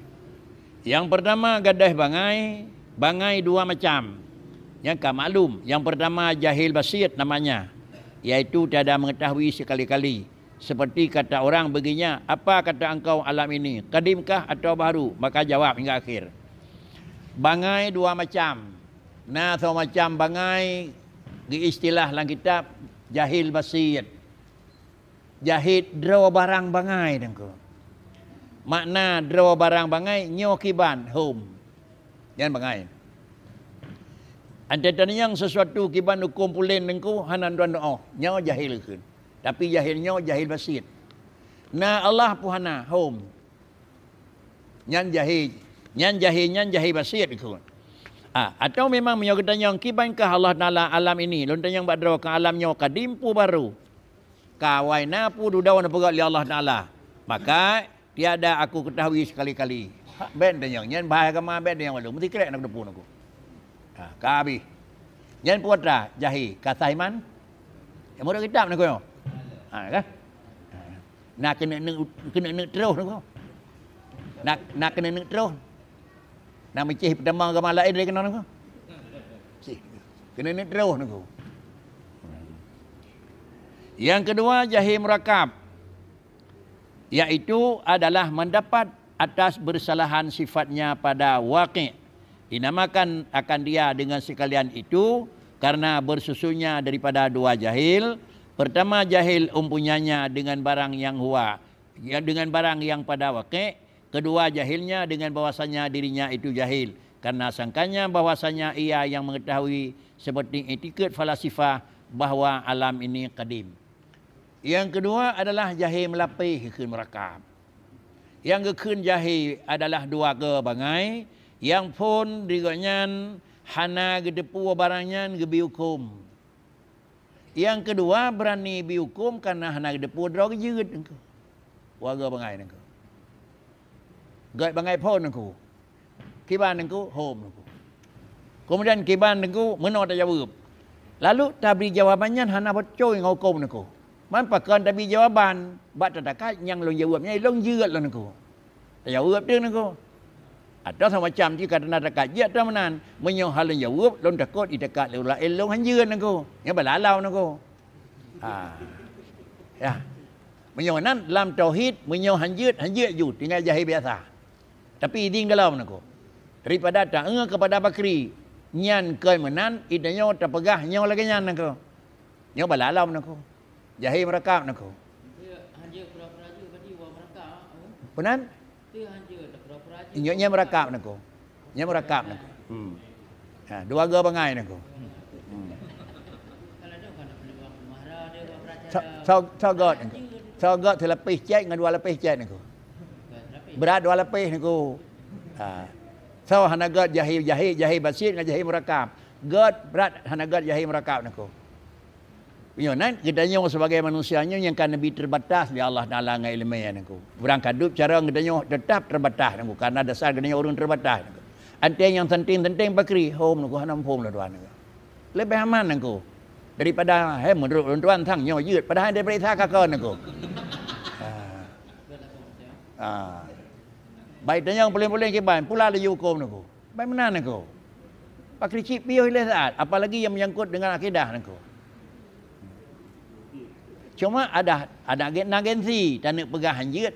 Yang pertama gadôh bangai, bangai dua macam. Nyang ka maklum, yang pertama jahil basit namanya, yaitu tiada mengetahui sekali-kali. Seperti kata orang baginya, "Apa kata engkau alam ini? Kadimkah atau baru?" Maka jawab hingga akhir. Bangai dua macam. Na soe macam bangai geuistilah lam kitab jahil basit. Jahil droe barang bangai nangku. Makna droe barang bangai nyoe kiban hom. Nyan bangai. Antara nyang sesuatu kiban huköm pulen nangku hana droe nyoe. Nyoe jahil kheun. Tapi jahil nyoe jahil basit. Na Allah pun hana hom. Nyan jahil, nyan jahil, nyan jahil basit kheun. Ah, atau memang meunyoe geutanyong kiban kah Allah Taala alam ini, lôn tanyong bak droe kah alam nyoe kadim peue barô? Ka awai na peue dudoe neupeugah lé Allah Taala. Maka tiada aku ketahui sekali-kali. Ha, bèk tanyong, nyan bahai agama bèk tanyong lôn. Meusikrek na keudeupu nangku. Ha, ka habéh. Nyan peue atra jahil, ka sah iman? Nyang meunurot kitab nangku nyoe. Ha, kan? Ha. Na keuneuk-neuk, keuneuk-neuk troh nangku. Na, na keuneuk-neuk troh. Na meucéh peutamong agama laén dari keunoe nangku. Cih, keuneuk-neuk troh nangku. Yang kedua, jahil murakab, yaitu adalah mendapat atas bersalahan sifatnya pada waqi'. Dinamakan akan dia dengan sekalian itu karena bersusunnya daripada dua jahil. Pertama, jahil empunyanya dengan barang yang huwa, ya, dengan barang yang pada waqi'. Kedua, jahilnya dengan bahwasanya dirinya itu jahil, karena sangkanya bahwasanya ia yang mengetahui, seperti iktikad falasifah bahwa alam ini kadim. Yang kedua adalah jahil meulapéh kheun murakab. Nyang geukheun jahil adalah dua goe bangai, nyang phôn di gobnyan hana geuteupeue barang nyan geubri huköm. Nyang keudua, beurani bri huköm kareuna hana geuteupeue droe geujeuet nangku. Dua goe bangai nangku. Göt bangai phôn nangku. Kiban nangku, hom nangku. Keumudian kiban nangku, meunoe tajaweueb. Lalu tabri jawaban nyan hana beutôi ngon huköm nangku. Man pakon tabri jawaban, bak tatakat nyang lôn jaweueb nyan lôn jeuet lôn nangku. Tajaweueb teuh nangku. Atawa samacam jih ka teunatak jih atawa meunan, meunyoe hana lôn jaweueb, lôn takot jitakat lé ureueng laén lôn hanjeuet nangku. Nyan balalau nangku. Ha. Ya. Meunyoe nan lam tauhid, meunyoe hanjeuet, hanjeuet ju, tinggai jahil biasa. Tapi idin galom nangku. Daripada taeu kepada pakri, nyan kon meunan, itanyoe tapeugah nyoe lagée nyan nangku. Nyoe balalau nangku. Jahil murakab nangku. Peunan? Inyoe nyan murakab nangku. Nyan murakab nangku. Hmm. Ha, dua goe bangai nangku. Hmm. Sa-, sa-, sagat nangku. Sagat seulapéh cét ngon dua lapéh cét nangku. Brat dua lapéh nangku. Ha. Soe hana göt jahil, jahil, jahil basit ngon jahil murakab. Göt brat hana göt jahil murakab nangku. Nyoe nan geutanyoe sebagai manusia nyoe nyang ka neubi terbatas lé Allah Taala ngon ileumé nangku. Urang ka dub cara geutanyoe teutap terbatas nangku, karena dasar geutanyoe ureuëng terbatas nangku. Anteng nyang santeng-santeng pakri, hom nangku hana muphom lé tuan nangku. Leubeh aman nangku daripada, he, meunurot ulôn tuan sang nyoe jeuet, padahai daripada isa ka kon nangku. Ha. Ha. Baik tanyong puléng-puléng kiban, pula laju huköm nangku. Baik meunan nangku. Pakri cit piôh ilée saat, apalagi nyang menyangkut dengan akidah nangku. Cuma ada, ada gen-, na gengsi, taneuk peugah hanjeuet.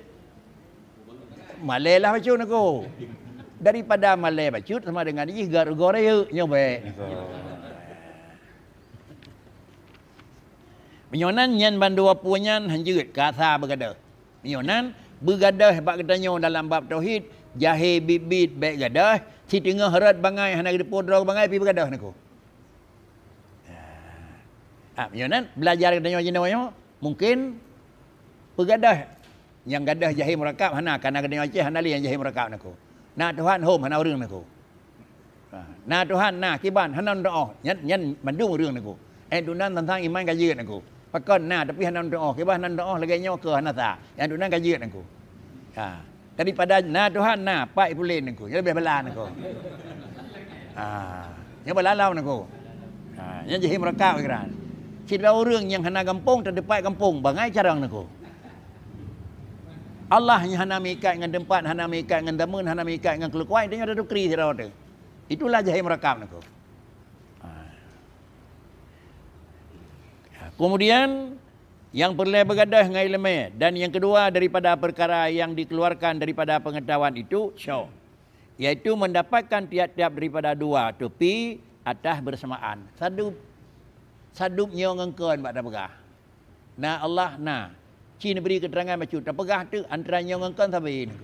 Malée lah bacut niko. Daripada malée bacut sama dengan jih gar-, goreuk nyoe bék niko. Meunyoe nan nyan bandua peue nyan hanjeuet kasa beugadôh. Meunyoe nan beugadôh bak geutanyoe dalam bab tauhid, jahé biet-biet bék gadôh, siteungoh rot bangai hana geuteupeue droe bangai pi beugadôh niko. Ah, meunyoe nan belajar geutanyoe jinoe nyoe, mungkin peugadôh nyang gadôh jahé murakab hana, kana geutanyoe Aceh hana lé nyang jahé murakab niko. Na Tuhan hom hana ureuëng niko. Ha, na Tuhan na kiban hana neutuoh. Nyan, nyan mandum ureuëng niko. Eh, tu nan tantang iman ka jeuet niko. Pakon na tapi hana neutuoh, kiban hana neutuoh lagée nyoe keu hana sa. Nyan tu nan ka jeuet niko. Ha. Daripada na Tuhan na, pat ipulen niko. Nyoe leubeh bala niko. Ha. Nyoe bala lam niko. Ha, nyan jahé murakab pikiran. Sidroe ureuëng nyang hana gampông teupat gampông bangai carông niko. Allah nyang hana meuikat ngon teumpat, hana meuikat ngon zaman, hana meuikat ngon keulukuan, itu nyoe tatukri sidroe teuh. Itulah jahé murakab niko. Ha. Kemudian, yang peureulée beugadôh ngon iéleumé, dan yang kedua daripada perkara yang dikeluarkan daripada pengetahuan itu, syok, yaitu mendapatkan tiap-tiap daripada dua tepi atas bersamaan. Sadup, sadup nyoe ngon kon bak tapeugah. Na Allah na. Ci neubri keterangan bacut tapeugah teuk antara nyoe ngon kon sabe niko.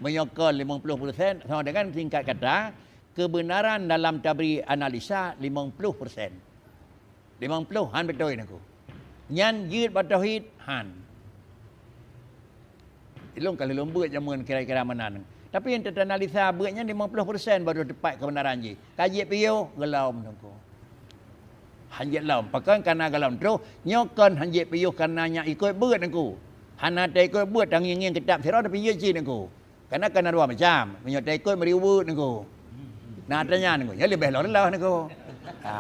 Meunyoe kon limong ploh persen sama dengan singkat kata, kebenaran dalam tabri analisa limong ploh persen. Limong ploh han beutôi niko. Nyan jeuet bak tauhid han. Ilong ka lôn beuet jameun kira-kira meunan. Tapi nyang teuanalisa beuet nyan limong ploh persen baru teupat kebenaran jih. Ka jeuet piôh, geulom niko. Han jeuet lom, pakon kana geulom troh, nyoe kon han jeuet piôh kana nyak ikot beuet niko. Hana taikot beuet tangieng-ngieng kitab sirah tapi jeuet cit niko. Kana, kana dua macam. Meunyoe taikot meuri ubeut niko. Na tanya niko, nyoe leubeh loh-loh niko. Ha.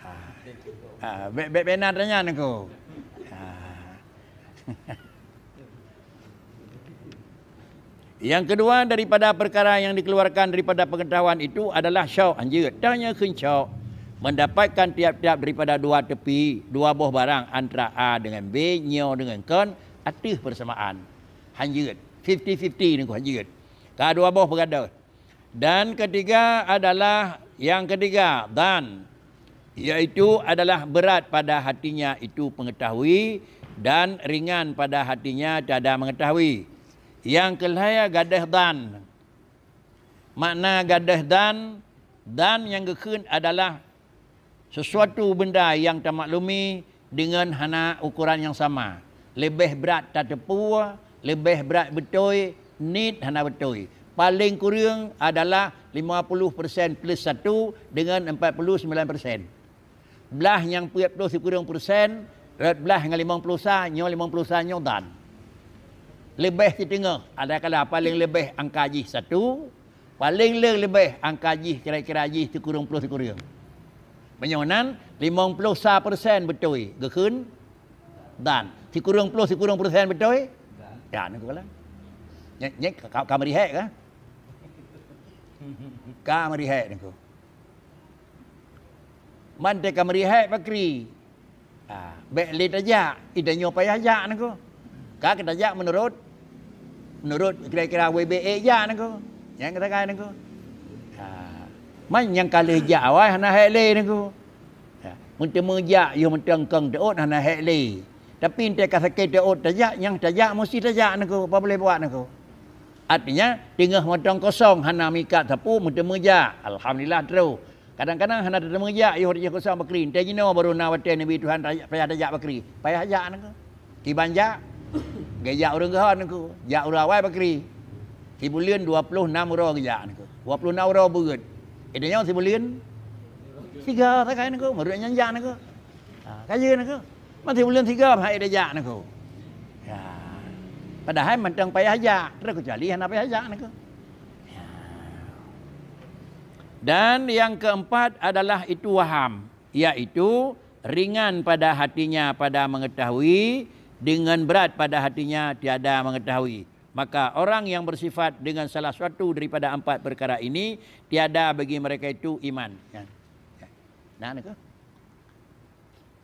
Ha. Ha, bék, bék, bék na tanya niko. Ha. Yang kedua daripada perkara yang dikeluarkan daripada pengetahuan itu adalah syok, hanjeuet. Tanya kheun syok, mendapatkan tiap-tiap daripada dua tepi, dua boh barang antara A dengan B, nyoe dengan kon, ateueh persamaan. Hanjeuet. Fifty fifty niko hanjeuet. Ka dua boh beugadôh. Dan ketiga adalah, yang ketiga, dhan, yaitu adalah berat pada hatinya itu pengetahui dan ringan pada hatinya tiada mengetahui. Yang kelhée gadôh dhan. Makna gadôh dhan, dhan nyang geukheun adalah sesuatu benda nyang tamaklumi deungon hana ukoran nyang sama. Leubeh brat tateupeue, leubeh brat beutôi, niet hana beutôi. Paleng kureueng adalah lima puluh persen plus satu deungon empat puluh sembilan persen. Blah nyang peuet ploh sikureueng persen, rot blah ngon limong ploh sa, nyoe limong ploh sa nyoe dhan. Leubeh siteungoh, adakala paleng leubeh angka jih satu, paleng le leubeh angka jih kira-kira jih sikureueng ploh sikureueng. Meunyoe nan, limong ploh sa persen beutôi, geukheun dhan. Sikureueng ploh sikureueng persen beutôi? Dhan, niko lah. Nyek, nyek, ka, ka meurihek ka? Ka meurihek niko. Man teuka meurihek bakri. Ha, bék lé tajak, ita nyoe payah jak niko. Ka keutajak meunurot, meunurot kira-kira W B E jak niko. Nyang kata kai niko. Ha, man nyang ka lheueh jak awai hana hék lé niko. Ha, meuteumeujak yoh meuteuengkong teuôt hana hék lé. Tapi entée ka sakét teuôt tajak, nyang tajak musti tajak niko, apa boleh buat niko. Artinya, teungoh mantong kosong hana mikat sapeue meuteumeujak. Alhamdulillah trok. Kadang-kadang hana teumeujak, yoh, yoh kosong bakri. Entée jinoe baru na watée Nabi Tuhan payah tajak bakri. Payah jak niko. Kiban jak, geujak ureuëng geuhon niko. Jak ureuëng awai bakri. Sibuleuen dua ploh nam uroe geujak niko. Dua ploh nam uroe beuet. Ita nyoe sibuleuen siga sagai niko, meureuek nyan jak niko. Ha, ka jeuet niko. Masih buleuen siga hai tajak niko. Ya. Padahai mantong payah jak, terus keucuali hana payah jak niko. Ya. Dan yang keempat adalah itu waham, yaitu ringan pada hatinya pada mengetahui, dengan berat pada hatinya tiada mengetahui. Maka orang yang bersifat dengan salah suatu daripada empat perkara ini, tiada bagi mereka itu iman. Ya. Ya. Nah, niko.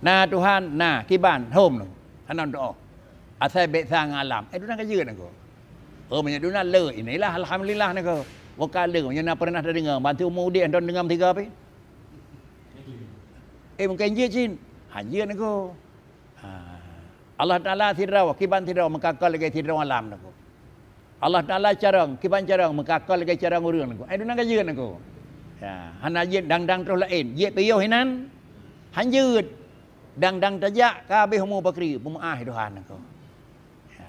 Na Tuhan, na, kiban, hom nyoe. Hana doa. Asai bek sa ngon alam. Eh, duna ka jeuet nangko. Oh, meunyoe duna le, inilah alhamdulillah nangko. Bukan le, meunyoe na pernah tadeungoe, bantu umu udeb, hana deungoe tiga pi. Eh, mungkin jeuet cit. Ha, jeuet nangko. Ha. Allah Taala sidroe, kiban sidroe, meuka kon lagée sidroe alam nangko. Allah Taala carông, kiban carông, meuka kon lagée carông ureuëng nangko. Eh, duna ka jeuet nangko. Ya, hana jeuet dang-dang troh laén. Jeuet piôh inan, han jeuet. Dang-dang tajak, ka habéh umu bakri, peumeuáh Tuhan nangko. Ya.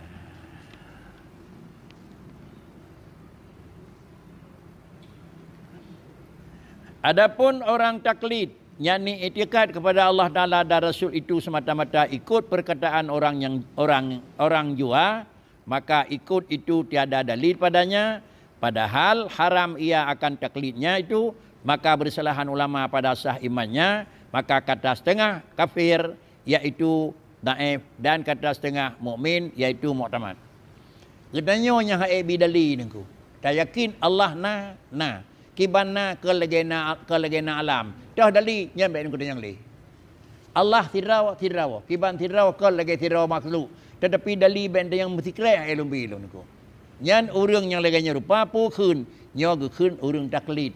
Adapun orang taklid, yakni iktikad kepada Allah Taala dan Rasul itu semata-mata ikut perkataan orang yang, orang, orang jua, maka ikut itu tiada dalil padanya, padahal haram ia akan taklidnya itu, maka bersalahan ulama pada sah imannya, maka kata setengah kafir, yaitu dhaif, dan kata setengah mukmin, yaitu muktamad. Geutanyoe nyang hana bi dalil nangko. Tayakin Allah na, na. Kiban na, kon lagée na, kon lagée na alam. Toh dalil, nyan bék nangko nyang lé. Allah sidroe, sidroe. Kiban sidroe, kon lagée sidroe makhluk. Tetapi dalil bék nyang meusikrek, eh, lôn bi lôn nangko. Nyan ureuëng nyang lagée nyan rupa, peue kheun? Nyoe geukheun ureuëng taklid.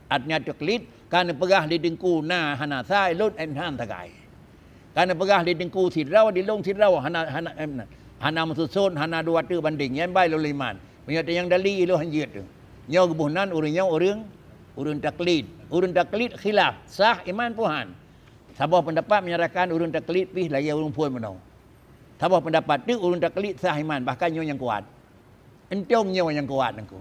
Artinya taklid, Ka neupeugah di teungku na hana sa, ilôn enhan sagai. Ka neupeugah di teungku sidroe, di lôn sidroe, hana, hana, em, hana meususon, hana dua teuk banding. Nyan bai lôn iman. Meunyoe teunyang dali ilôn hanjeuet tu. Nyoe geuboh nan ureuëng nyoe ureuëng, ureuëng taklid. Ureuëng taklid khilaf, sah iman puhan. Saboh peundapat meunyarankan ureuëng taklid pih lagée ureuëng phon bunoe. Saboh peundapat teuk ureuëng taklid sah iman, bahkan nyoe nyang kuat. Entong nyoe nyang kuat nangku.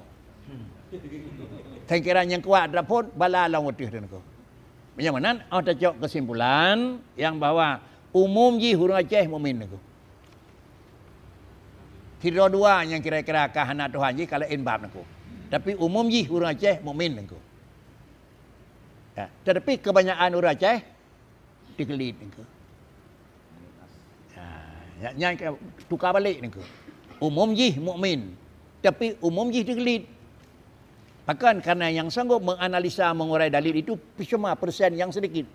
Saya kira nyang kuat adalah phon bala lom uteih nangku. Meunyoe meunan, oh tacok kesimpulan yang bahwa umum jih ureuëng Aceh mukmin nangku. Sidroe dua nyang kira-kira ka hana Tuhan jih kalau in bab nangku. Tapi umum jih ureuëng Aceh mukmin nangku. Ya, tetapi kebanyakan ureuëng Aceh dikelit nangku. Ha, nyan, nyan ka tuka balik nangku. Umum jih mukmin, tapi umum jih dikelit. Pakon? Karena yang sanggup menganalisa, mengurai dalil itu cuma persen yang sedikit.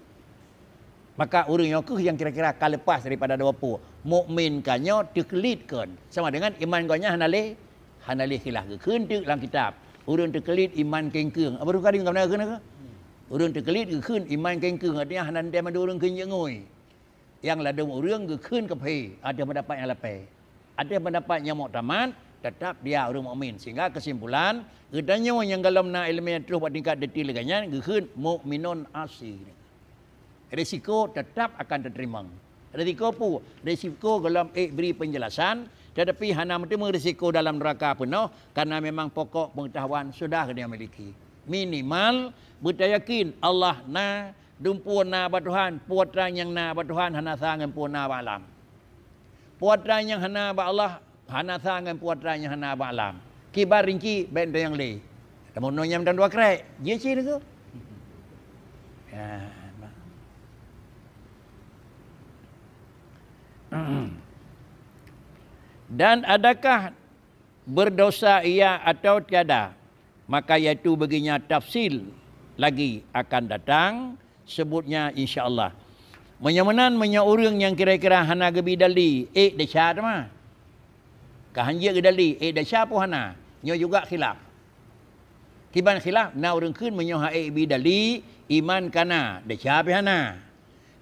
Maka ureuëng nyoe keuh yang kira-kira ka lepas daripada dua pue. Mukmin ka nyoe dikelit kon. Sama dengan iman gobnyan hana lé, hana lé khilaf geukheun teuk lam kitab. Ureuëng dikelit iman kengkeung. Apa tu kali ngon kena ke? Ureuëng teukeulét geukheun iman kengkeung, artinya hana teuntèe mandum ureuëng kheun jeuet ngui. Nyang ladôm ureuëng geukheun kafé, ateueh peundapat nyang lapée. Ateueh peundapat nyang muktamad, teutap dia ureuëng mukmin. Sehingga keusimpulan, geutanyoe nyang golom na iéleumé troh bak tingkat detil lagée nyan geukheun mukminun asi. Risiko teutap akan teuteurimong. Risiko peue? Risiko golom ék bri peunjelasan, teutapi hana meuteumé risiko dalam neuraka peunoh, karena memang pokok peungeutahuan sudah geutanyoe miliki. Minimal beutayakin Allah na, dumpeue na bak Tuhan, peue atra nyang na bak Tuhan hana sa ngon peue na bak alam. Peue atra nyang hana bak Allah hana sa ngon peue atra nyang hana bak alam. Kiban rinci bèk tanyong lé. Teuma nyoe nyang dua krek, jih cit nangku. Ya. Dan adakah berdosa ia atau tiada, maka yaitu baginya tafsil lagi akan datang sebutnya insya Allah. Meunyoe meunan, meunyoe ureuëng nyang kira-kira hana geubi dali, ék desya teuma. Ka hanjeuet geudali, ék desya peue hana, nyoe juga khilaf. Kiban khilaf, na ureuëng kheun meunyoe han ék bi dali, iman ka na, desya pih hana.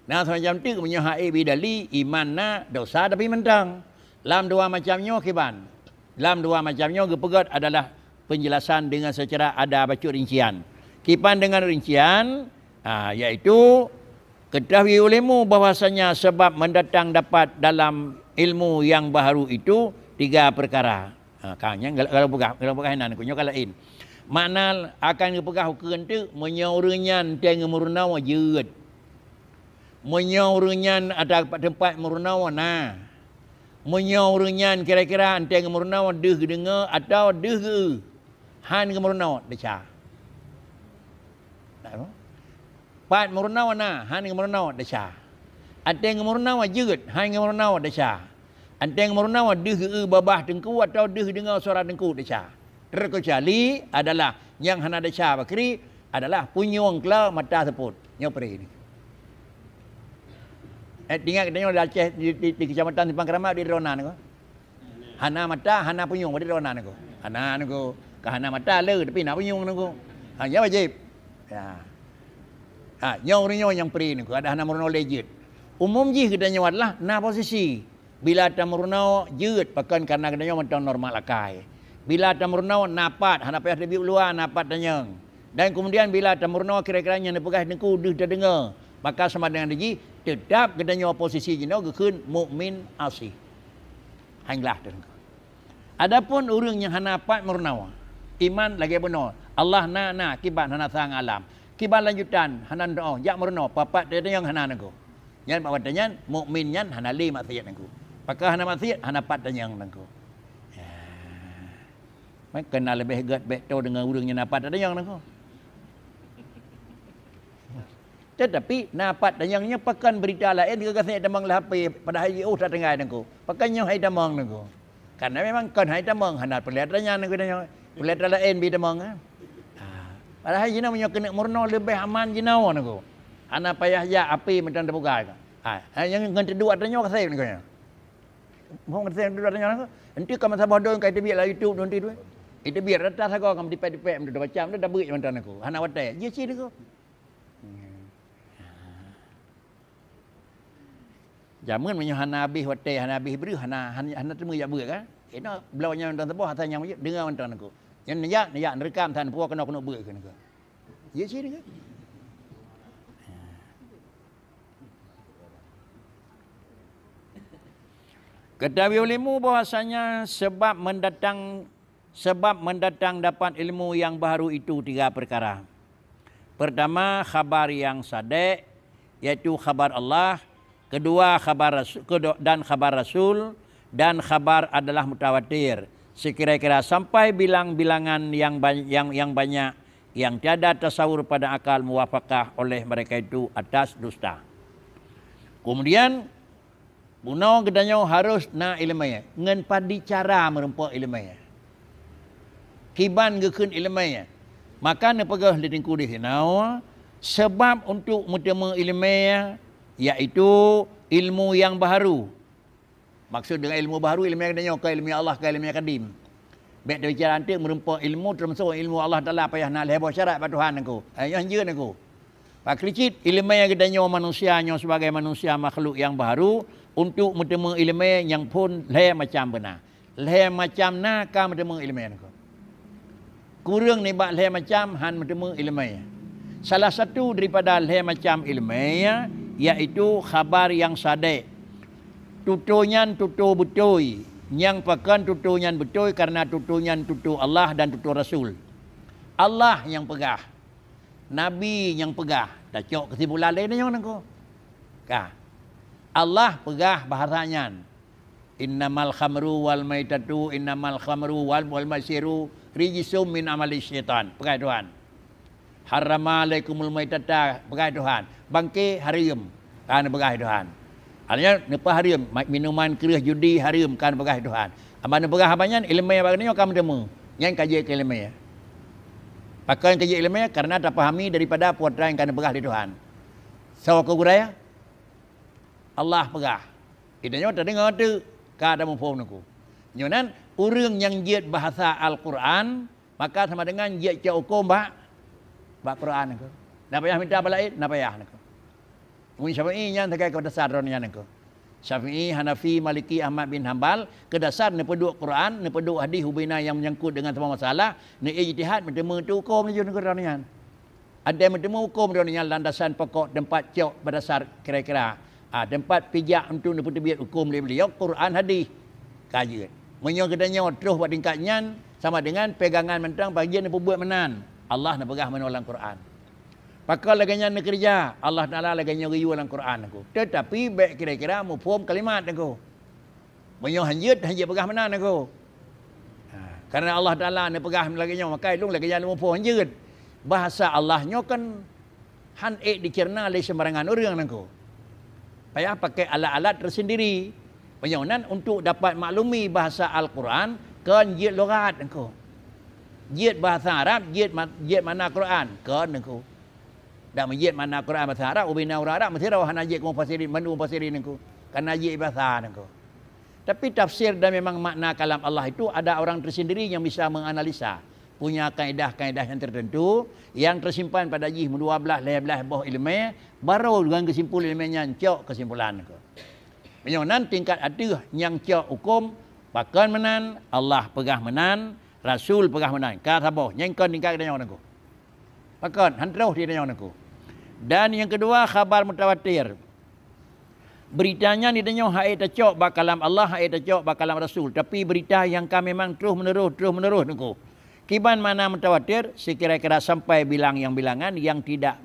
Na seumacam teuk meunyoe han ék bi dali, iman na, desya tapi mantong. Lam dua macam nyoe kiban. Lam dua macam nyoe geupeugét adalah penjelasan dengan secara ada bacut rincian. Kiban dengan rincian, ha, yaitu ketahui olehmu bahwasanya sebab mendatang dapat dalam ilmu yang baharu itu tiga perkara. Ha, ka, nyan gal-, galak peugah, galak peugah inan ku nyoe ka laén. Makna akan geupeugah ukeue teuk meunyoe ureuëng nyan teuh ngeumeurunoe jeuet. Meunyoe ureuëng nyan ada teumpat meurunoe na. Meunyoe ureuëng nyan kira-kira teuh ngeumeurunoe deuh geudeungoe atawa deuh geu-eu, han geumeurunoe desya. Pat meurunoe na, han geumeurunoe desya. Ateuh geumeurunoe jeuet, han geumeurunoe desya. Ateuh geumeurunoe deuh geu-eu babah teungku atawa deuh deungoe suara teungku desya. Terkecuali adalah nyang hana desya bakri adalah punyueng kla mata seupôt. Nyoe peuré ni. Eh, ingat geutanyoe di Aceh, di, di, di Kecamatan Simpang Keramat di droe na nangku. Hana mata, hana punyueng, berarti droe na nangku. Hana nangku. Ka hana mata le, tapi na punyueng nangku. Ha, nyan wajéb. Ya. Ha, nyoe ureuëng nyoe nyang peuré nangku, ada hana meurunoe lé jeuet. Umum jih geutanyoe adalah na posisi. Bila tameurunoe jeuet, pakon karena geutanyoe mantong normal akai. Bila tameurunoe na pat, hana payah teubiet u luwa, na pat tanyong. Dan kemudian bila tameurunoe kira-kira nyang neupeugah teungku deuh tadeungoe, maka sama dengan jih, teutap geutanyoe posisi jinoe geukheun mukmin asi. Han glah teungku. Adapun ureuëng nyang hana pat meurunoe, iman lagée bunoe, Allah na, na, kiban hana sa ngon alam. Kiban lanjutan hana neutuoh, jak meurunoe, pat-pat tanyong hana nangku. Nyan bak watée nyan, mukmin nyan hana lé maksiat nangku. Pakon hana maksiat, hana pat tanyong nangku. Ya. Maka na leubeh gét bèk toe deungon ureuëng nyang na pat tanyong nangku. Tetapi na pat tanyong nyoe pakon berita laén, ka gasek tamong lam H P, padahai jiôh that tinggai nangku. Pakon nyoe hai tamong nangku. Karena memang kon hai tamong, hana peureulée tanyong nangku nyoe. Peureulée laén bi tamong, ha. Ha. Padahai jinoe meunyoe keuneuk meurunoe leubeh aman jinoe nangku. Hana payah jak api mantong teupeugah. Ha, ha, nyang ngon teuduek ata nyoe kaseb nangku nyoe. Muphom kaseb teuduek ata nyoe nangku. Enti ka masa boh dong ka iteubiet lam YouTube nanti tu. Iteubiet rata sagoe ngon tipék-tipék mantong baca, mantong tabeuet mantong nangku. Hana watée. Jih cit nangku. Jameun meunyoe hana habéh watèe, hana habéh breuh, hana, hana, hana teumé jak beuet kan. Inoe bloe nyan mantong saboh, asai nyang deungoe mantong nangku. Nyan neujak, neujak neureukam, asai neupuwoe keunoe keuneuk beuet keunoe. Ya, sini kan. Ketahui olehmu bahwasanya sebab mendatang, sebab mendatang dapat ilmu yang baharu itu tiga perkara. Pertama, khabar yang sadek, yaitu khabar Allah. Kedua, khabar rasu-, kedo-, dan khabar Rasul, dan khabar adalah mutawatir. Sekira-kira sampai bilang-bilangan yang ba-, yang, yang banyak, yang tiada tasawur pada akal muwafaqah oleh mereka itu atas dusta. Kemudian, bunoe geutanyoe harus na iéleumé, ngon padum cara meurumpok iéleumé. Kiban geukheun iéleumé, maka neupeugah lé Teungku di sinoe, sabab untuk meuteumé iéleumé, yaitu ilmu nyang baharu. Maksud deungon ilmu baharu, iéleumé geutanyoe, kon iéleumé Allah, kon iéleumé kadim. Bèk teubicara anteuk meurumpok ilmu, teumasok ilmu Allah Taala payah na lhèe boh syarat bak Tuhan nangku. Hai, nyoe hanjeuet nangku. Pakri cit, iéleumé geutanyoe manusia nyoe sebagai manusia makhluk nyang baharu, untuk meuteumé iéleumé nyang phôn lhèe macam beuna. Lhèe macam na ka meuteumé iéleumé nangku. Kureueng nibak lhèe macam han meuteumé iéleumé. Salah satu daripada lhèe macam iéleumé, yaitu khabar nyang sadek. Tutoe nyan tutoe beutôi. Nyang pakon tutoe nyan beutôi, karena tutoe nyan tutoe Allah dan tutoe Rasul. Allah nyang peugah, Nabi nyang peugah. Tacok keusimpulan lé nyoe nangku. Ka. Allah peugah bahasa nyan. "Innamal khamru wal maitatu, innamal khamru wal, wal maisiru rijsum min amali syaitan." Peugah Tuhan. "Harrama alaikumul maitata," peugah Tuhan. "Bangke hareuem," ka neupeugah Tuhan. Artinya, neupeuhareuem, ma-, minuman kreueh, judi hareuem, ka neupeugah Tuhan. Amban neupeugah haba nyan, iéleumé bak nyoe ka meuteumé. Nyan ka jeuet keu iéleumé. Pakon ka jeuet iéleumé? Karena tapahami daripada peue nyang ka neupeugah lé Tuhan. Soe keu gurée? Allah peugah. Geutanyoe tadeungoe teuk, ka tamuphom nangku. Nyoe nan, ureuëng nyang jeuet bahasa Al-Qur'an, maka sama dengan jeuet cok huköm bak, bak Qur'an nangku. Na payah mita bak laén, na payah nangku. Imam Syafi'i nyan sagai keu dasar droe nyan nangku. Syafi'i, Hanafi, Maliki, Ahmad bin Hambal, keu dasar neupeuduek Qur'an, neupeuduek hadis ubena nyang menyangkut dengan saboh masalah, neuijtihad, meuteumé teu huköm laju nangku droe nyan. Adak meuteumé huköm droe nyan landasan pokok teumpat cok berdasar kira-kira, ah, teumpat pijak untuk neupeuteubiet huköm lé beliau, Qur'an hadis. Ka jeuet. Meunyoe geutanyoe troh bak tingkat nyan, sama dengan pegangan mantong pajan neupeubuet meunan. Allah neupeugah meunoe lam Qur'an. Pakon lagée nyan neukeureuja, Allah Taala lagée nyoe geuyue lam Qur'an nangku. Teutapi bék kira-kira muphom kalimat nangku. Meunyoe hanjeuet, hanjeuet peugah meunan nangku. Ha, karena Allah Taala neupeugah lagée nyoe, maka ilong lagée nyan muphom hanjeuet. Bahasa Allah nyoe kan han ék dicerna lé sembarangan ureuëng nangku. Payah pakai alat-alat tersendiri. Meunyoe nan untuk dapat maklumi bahasa Al-Qur'an, kon jeuet lughat nangku. Jeuet bahasa Arab, jeuet ma-, jeuet makna Qur'an, kon nangku. Dak meujeuet makna Qur'an bahasa Arab, ubena ureuëng Arab meusidroe hana jeuet keu mufasirin, mandum mufasirin nangku. Karena jeuet bahasa nangku. Tapi tafsir dan memang makna kalam Allah itu ada orang tersendiri yang bisa menganalisa, punya kaedah-kaedah yang tertentu yang tersimpan pada jih meudua blaih, lhée blaih boh iéleumé, baru dengan keusimpul iéleumé nyan cok keusimpulan nangku. Meunyoe nan tingkat ateueh nyang cok huköm, pakon meunan, Allah peugah meunan, Rasul peugah meunan, ka saboh, nyan kon tingkat geutanyoe nangku. Pakon, han troh di tanyoe nangku. Dan nyang keudua, khabar mutawatir. Berita nyan di tanyoe han ék tacok bak kalam Allah, han ék tacok bak kalam Rasul, tapi berita nyang ka memang troh meunurôh, troh meunurôh nangku. Kiban makna mutawatir, sekira-kira sampai bilang nyang bilangan yang tidak,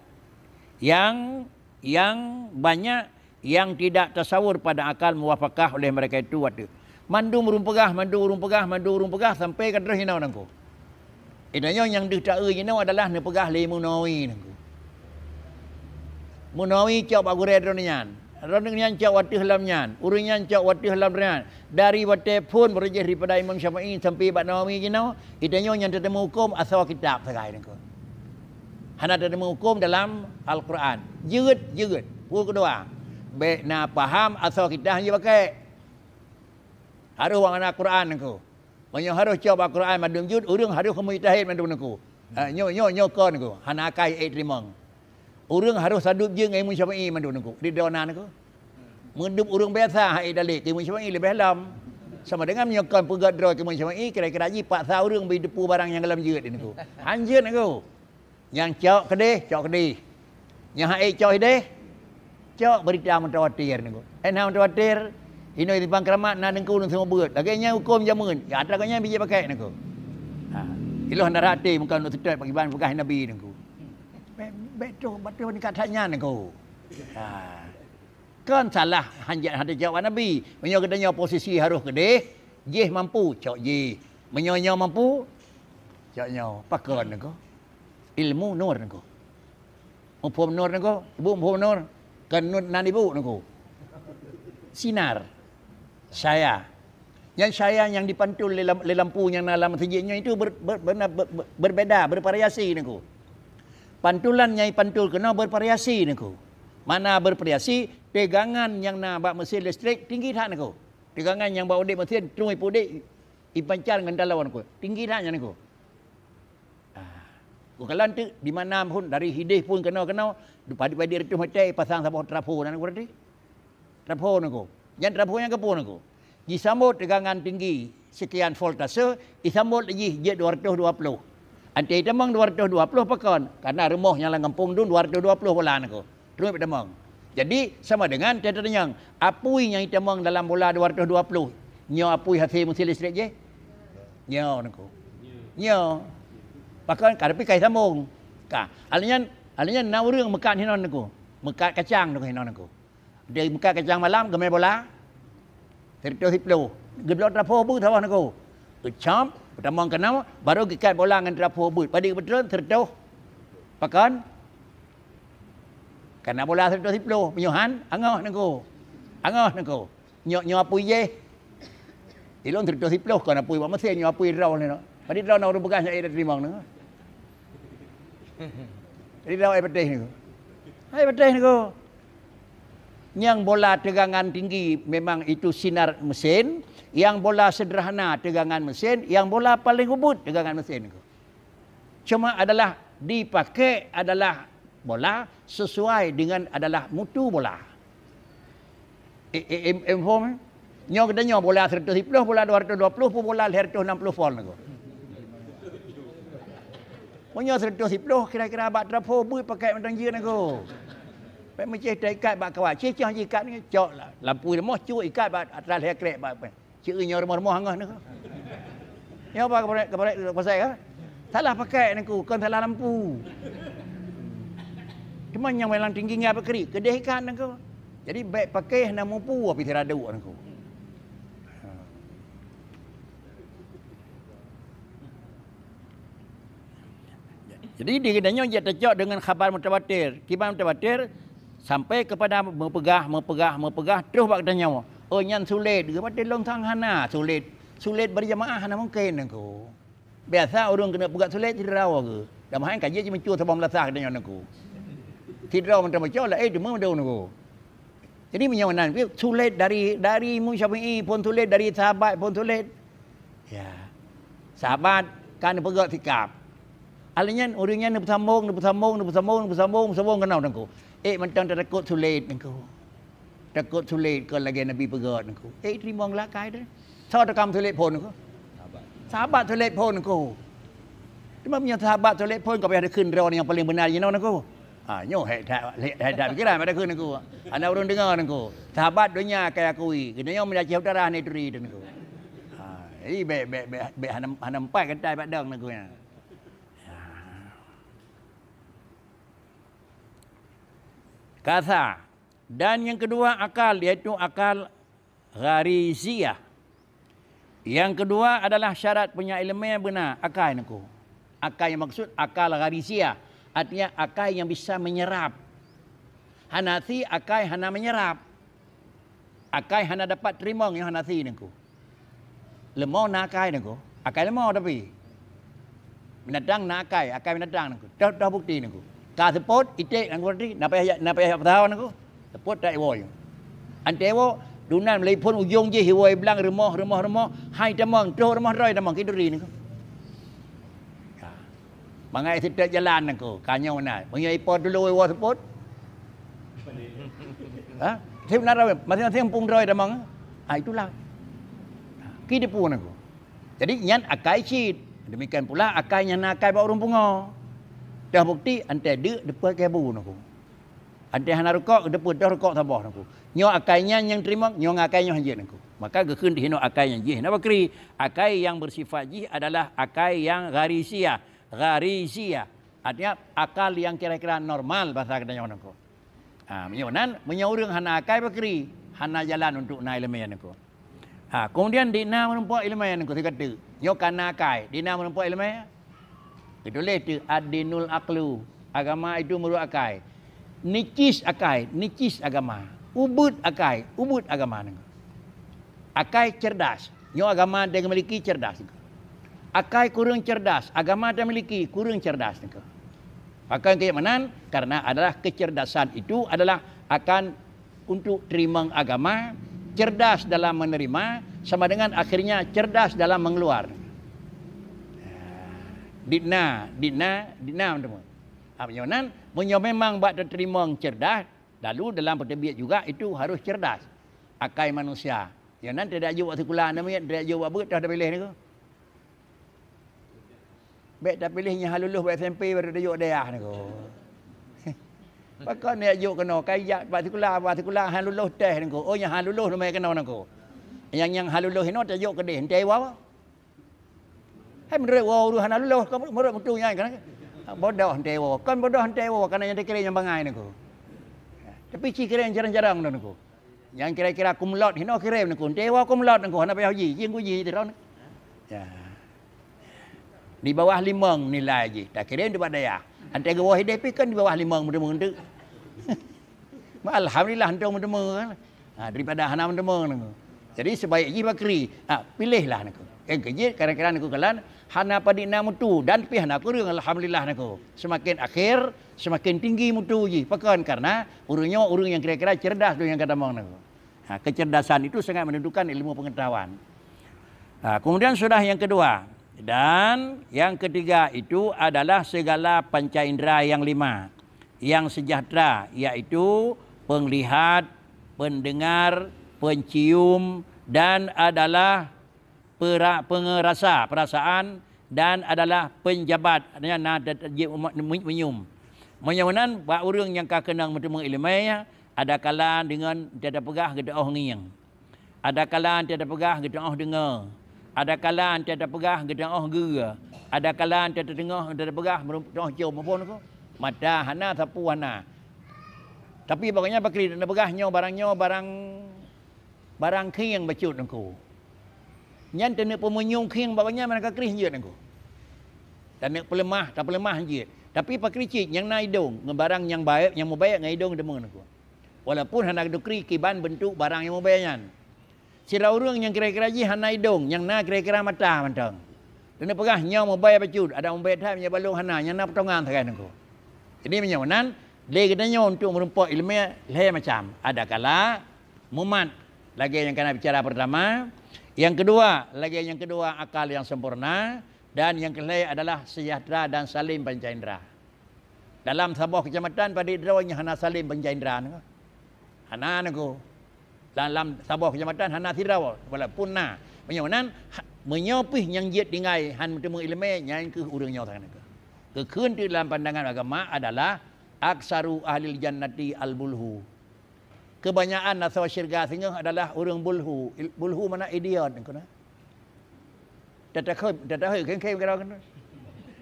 yang, yang banyak yang tidak tasawur pada akal muwafaqah oleh mereka itu watée. Mandum ureuëng peugah, mandum ureuëng peugah, mandum ureuëng peugah sampai ka troh inoe nangku. Geutanyoe nyang deuh taeu jinoe adalah neupeugah lé Imam Nawawi nangku. Imam Nawawi cok bak gurée droe nyan. Droe nyan cok watée lam nyan. Ureuëng nyan cok watée lam nyan. Dari watée phon beureujeih daripada Imam Syafi'i sampai bak Nawawi jinoe, geutanyoe nyang teuteumé huköm asoe kitab sagai nangku. Hana teuteumé huköm dalam Al-Qur'an. Jeuet, jeuet. Peue keudua, bék na paham asoe kitab han jeuet pakai. Harôh bak makna Qur'an nangku. Meunyoe harôh cok bak Qur'an mandum jeuet, ureuëng harôh mujtahid mandum nangku. Eh, nyoe, nyoe, nyoe kon nangku. Hana akai ék teurimong. Ureuëng harôh sadub jeuet ngon Imam Syafi'i mandum nangku. Di dona nangku. Meudup ureuëng biasa hai dalek, Keumeung Syama'i leubeh lom. Sama dengan meunyoe kon peugét droe Keumeung Syama'i, kira-kira jih paksa ureuëng bri teupeu barang nyang gohlom jeuet, Teungku. Hanjeuet, Teungku. Nyang cok keudeh, cok keudeh. Nyang hase cok hideh, cok beurita mutawatir, Teungku. Eh, na mutawatir, inoe di Simpang Keramat na Teungku lôn seumeubeuet. Lagée nyan huköm jameun. Ya, atra geuh nyan bijéh pakai, Teungku. Ha. Ilôn hana rhot até, meukan lôn seutôt pakriban peugah Nabi, Teungku. Bék, bék troh, bacut nyan ka that nyan, Teungku. Ha. Kon salah hanjeuet hana jaweueb Nabi. Meunyoe geutanyoe posisi harôh keudeh, jih mampu, cok jih. Meunyoe nyoe mampu, cok nyoe. Pakon, Teungku? Ilmu nur, Teungku. Muphom nur, Teungku? Ibu muphom nur? Kon nur nan ibu, Teungku. Sinar. Cahya. Nyan cahya nyang dipantul lé lam-, lé lampu nyang na lam meuseujid nyoe itu ber-, ber-, beuna-, ber-, ber-, berbeda, bervariasi, Teungku. Pantulan nyang ipantul keunoe bervariasi, Teungku. Makna bervariasi, teugangan nyang na bak mesin listrik tinggi that, Teungku. Teugangan nyang bak udeb mesin, trung ipeuudeb, ipancar ngon taloe, Teungku. Tinggi that nyan, Teungku. Ah, ukalon teuk di mana pun, dari hideh pun keunoe-keunoe, padit-padit reutôh meter ipasang saboh trafo, na, Teungku, berarti? Trafo, Teungku. Nyan trafo nyan keupeue, Teungku? Jisambot teugangan tinggi sekian voltase, jisambot lé jih jeuet dua ratus dua puluh. Anté itamong dua ratus dua puluh pakon? Karena rumoh nyang lam gampông dum dua ratus dua puluh bola, Teungku. Troh itamong. Jadi, sama dengan teutanyong, apui nyang itamong dalam bola dua ratus dua puluh, nyoe apui hase mesin listrik jih? Nyoe, Teungku. Nyoe. Pakon? Ka, tapi ka isambong. Ka. Alèh nyan, alèh nyan na ureuëng meukat hinon, Teungku. Meukat kacang, Teungku, hinon, Teungku. Di meukat kacang malam, geumé bola, sireutoh siploh. Geubloe trafo beuet saboh, Teungku. Geucamp, peutamong keunoe, baru geuikat bola ngon trafo beuet. Padit geupeutreun, sireutoh. Pakon? Kana bola sireutoh siploh. Meunyoe han, angoh, Teungku. Angoh, Teungku. Nyoe, nyoe apui jih. Ilôn sireutoh siploh kon apui bak mesin, nyoe apui droe nyoe. Padit droe na ureuëng peugah nyoe, eh, teurimong, Teungku. Jadi, dah ai patéh, Teungku. Ai patéh, Teungku. Nyang bola teugangan tinggi memang itu sinar mesin, yang bola sederhana teugangan mesin, yang bola paling ubit teugangan mesin, Teungku. Cuma adalah dipakai adalah bola sesuai dengan adalah mutu bola. Eh, eh, em, em, form, eh? Nyoe geutanyoe bola sireutoh siploh, bola dua ratus dua puluh, pun bola lhèe ratus nam ploh volt, Teungku. Meunyoe sireutoh siploh, kira-kira bak trafo beuet pakai mantong jeuet, Teungku. Peuet meucéh teuikat bak kawat, céh-céh jikat ni, cok lah. Lampu rumoh cut ikat bak atra lhèe krek bak, bak. Ceu nyoe rumoh-rumoh angoh, Teungku. Nyoe apa kabarek, kabarek pasai ka? Salah pakai, Teungku, kon salah lampu. Cuma nyang malang tinggi ngiap keuri, keudeh ikat, Teungku. Jadi, bék pakai hana mupu api siradu, Teungku. Jadi, di geutanyoe jeuet tacok deungon khabar mutawatir. Kiban mutawatir sampai kepada meupeugah, meupeugah, meupeugah, troh bak geutanyoe. Oh, nyan sulet. Geupatéh lôn sang hana sulet. Sulet berjamaah hana mungken, Teungku. Biasa ureuëng keuneuk peugah sulet sidroe geuh. Dah meuhan ka jeuet jimeucue saboh meulasah geutanyoe, Teungku. Sidroe mantong baca, laén teuma meudoe, Teungku. Jadi, meunyoe nan pih sulet dari, dari Imam Syafi'i pun sulet, dari sahabat pun sulet. Ya. Sahabat kan neupeugah sikap. Alèh nyan, ureuëng nyan neupeusambong, neupeusambong, neupeusambong, neupeusambong, neupeusambong keunoe, Teungku. Eh, mantong tatakot sulet, Teungku. Takot sulet kon lagèe Nabi peugah, Teungku. Eh, teurimong lakèe teuh. Soe takam sulet phon, Teungku? Sahabat sulet phon, Teungku. Teuma meunyoe sahabat sulet phon, ka payah takheun droe nyang paleng beuna jinoe, Teungku. Ha, nyoe hék that, hék that pikiran bak takheun, Teungku. Hana ureuëng deungoe, Teungku. Sahabat donya akai akui. Geutanyoe meunyo Aceh Utara hana turi, Teungku. Ha, jadi bék, bék, bék, bék hana, hana meupat gata bak dong, Teungku, nyan. Ha. Kasa. Dan yang kedua akal, yaitu akal ghariziyah. Yang kedua adalah syarat punya ileumèe beuna akai, Teungku. Akai yang maksud akal ghariziyah, artinya akai yang bisa menyerap. Hana si akai hana menyerap. Akai hana dapat teurimong nyang hana si, Teungku. Leumô na akai, Teungku. Akai leumô tapi. Binatang na akai, akai binatang, Teungku. Toh, toh bukti, Teungku. Ka seupôt, iték, Teungku, tadi. Na payah, na payah peutawa, Teungku. Seupôt that iwoe. Anté iwoe, dunan meulipon ujong jih iwoe blang rumoh, rumoh, rumoh. Hai tamong, troh rumoh droe tamong, kiduri, Teungku. Ya. Mangat seutôt jalan, Teungku. Ka nyoe na. Meunyoe ipo dulu iwoe seupôt. Ha? Seb na rawe, masing-masing muphom droe tamong. Ha, itulah. Ki teupeu nangku. Jadi nyan akai cit. Demikian pula akai nyang na akai bak ureuëng pungo. Teuh bukti, antée deuk deupeu kebu nangku. Antée hana rukok, deupeu teuh rukok saboh nangku. Nyoe akai nyan nyang teurimong, nyoe ngon akai nyoe hanjeuet nangku. Maka geukheun di hinoe akai nyang jih na bakri. Akai yang bersifat jih adalah akai yang gharisiah. Gharisiah. Artinya akal yang kira-kira normal bahasa kita nyoe nangku. Ha, meunyoe nan, meunyoe ureuëng hana akai bakri, hana jalan untuk na iéleumé nangku. Ha, kemudian di na meurumpok iéleumé nangku sigateuk. Nyoe kana akai, di na meurumpok iéleumé. Geutuléh teuh ad-dinul aqlu, agama itu meureuet akai. Nicis akai, nicis agama. Ubeuet akai, ubeuet agama nangku. Akai cerdas. Nyoe agama dia miliki cerdas. Akai kureueng cerdas, agama dia miliki kureueng cerdas. Akan kaya manan, karena adalah kecerdasan itu adalah akan untuk terimong agama, cerdas dalam menerima, sama dengan akhirnya cerdas dalam mengeluar. Dina, dina, dina teuma. Ha, meunyoe nan, meunyoe memang bak teurimong cerdas, lalu dalam peuteubiet juga itu harus cerdas. Akai manusia. Ya nan tidak jok bak sikula aneuk miet, tidak jok bak beuet, dah tapiléh nangku. Bék tapiléh nyang han lulus bak S M P baru tajok dayah nangku. Pakon jak jok keunoe, kai jak bak sikula, bak sikula han lulus teh nangku. Oh nyang han lulus namai keunoe nangku. Nyang nyang han lulus inoe tajok keudeh, entah iwa. Hai meunurot woe ureuëng hana lulus, kon meunurot mutu nyan kan. Bodoh entah woe, kon bodoh entah woe, kana nyang takirém nyang bangai nangku. Tapi ci kirém jarang-jarang nangku. Nyang kira-kira kumlot hinoe kirém nangku. Entah woe kumlot nangku, hana payah uji, jing uji terus. Ya. Di bawah limong nilai jih, takirém di bak dayah. Antara geuwoe hideh pi kan di bawah limong meuteumé tu. Alhamdulillah, hantom meuteumé. Ha, daripada hana meuteumé nangku. Jadi sebaik jih bakri, ha, pilihlah nangku. Eh, kejit kadang-kadang nangku kalan hana padit na mutu dan pih hana kureueng, alhamdulillah nangku. Semakin akhir, semakin tinggi mutu jih. Pakon? Karena ureuëng nyoe ureuëng nyang kira-kira cerdas tu nyang ka tamong nangku. Ha, kecerdasan itu sangat menentukan ilmu pengetahuan. Ha, kemudian sudah yang kedua dan yang ketiga itu adalah segala panca indera yang lima yang sejahtera, yaitu penglihat, pendengar, pencium, dan adalah pera-, pengerasa, perasaan, dan adalah penjabat, artinya na, meunyium. Meunyoe nan bak ureuëng nyang ka keunong meuteumé iéleumé, ada kala deungon teupeugah geutuoh ngieng. Ada kala teupeugah geutuoh deungoe. Ada kala teupeugah geutuoh geue. Ada kala teuteungoh teupeugah geutuoh com, apa nangku? Mata hana, sapeue hana. Tapi bak gobnyan bakri teupeugah nyoe barang nyoe barang, barang khieng bacut nangku. Nyan taneuk peumeunyum khieng bak gobnyan meunan ka krih jeuet nangku. Taneuk peuleumah, tapeuleumah jeuet. Tapi pakri cit nyang na idong ngon barang nyang baét, nyang mubèe ngon idong deungoe nangku. Walaupun hana geukri kiban beuntuk barang nyang mubèe nyan. Sidroe ureuëng nyang kira-kira jih hana idong, nyang na kira-kira mata mantong. Teuneuk peugah nyoe mubèe bacut, ada mubèe that, meunyoe balong hana, nyang na potongan sagai nangku. Jadi meunyoe nan, lé geutanyoe untuk meurumpok iéleumé lhèe macam. Ada kala mumat, lagèe nyang kana bicara pertama. Yang kedua, lagèe nyang kedua akal yang sempurna. Dan yang kelhèe adalah sejahtera dan salim panca indera. Dalam saboh keucamatan padit droe nyang hana salim panca indera nangku. Hana nangku. Dalam saboh keucamatan hana sidroe, walaupun na. Meunyoe nan, ha, meunyoe pih nyang jeuet tinggai han meuteumé iéleumé, nyan kheueh ureuëng nyoe sagai nangku. Geukheun di dalam pandangan agama adalah aksaru ahlil jannati al-bulhu. Kebanyakan asoe syeuruga singoh adalah ureuëng bulhu. Il-, bulhu mana idiot nangku na. Teutakheun, teutakheun, khem-khem keudroe nangku.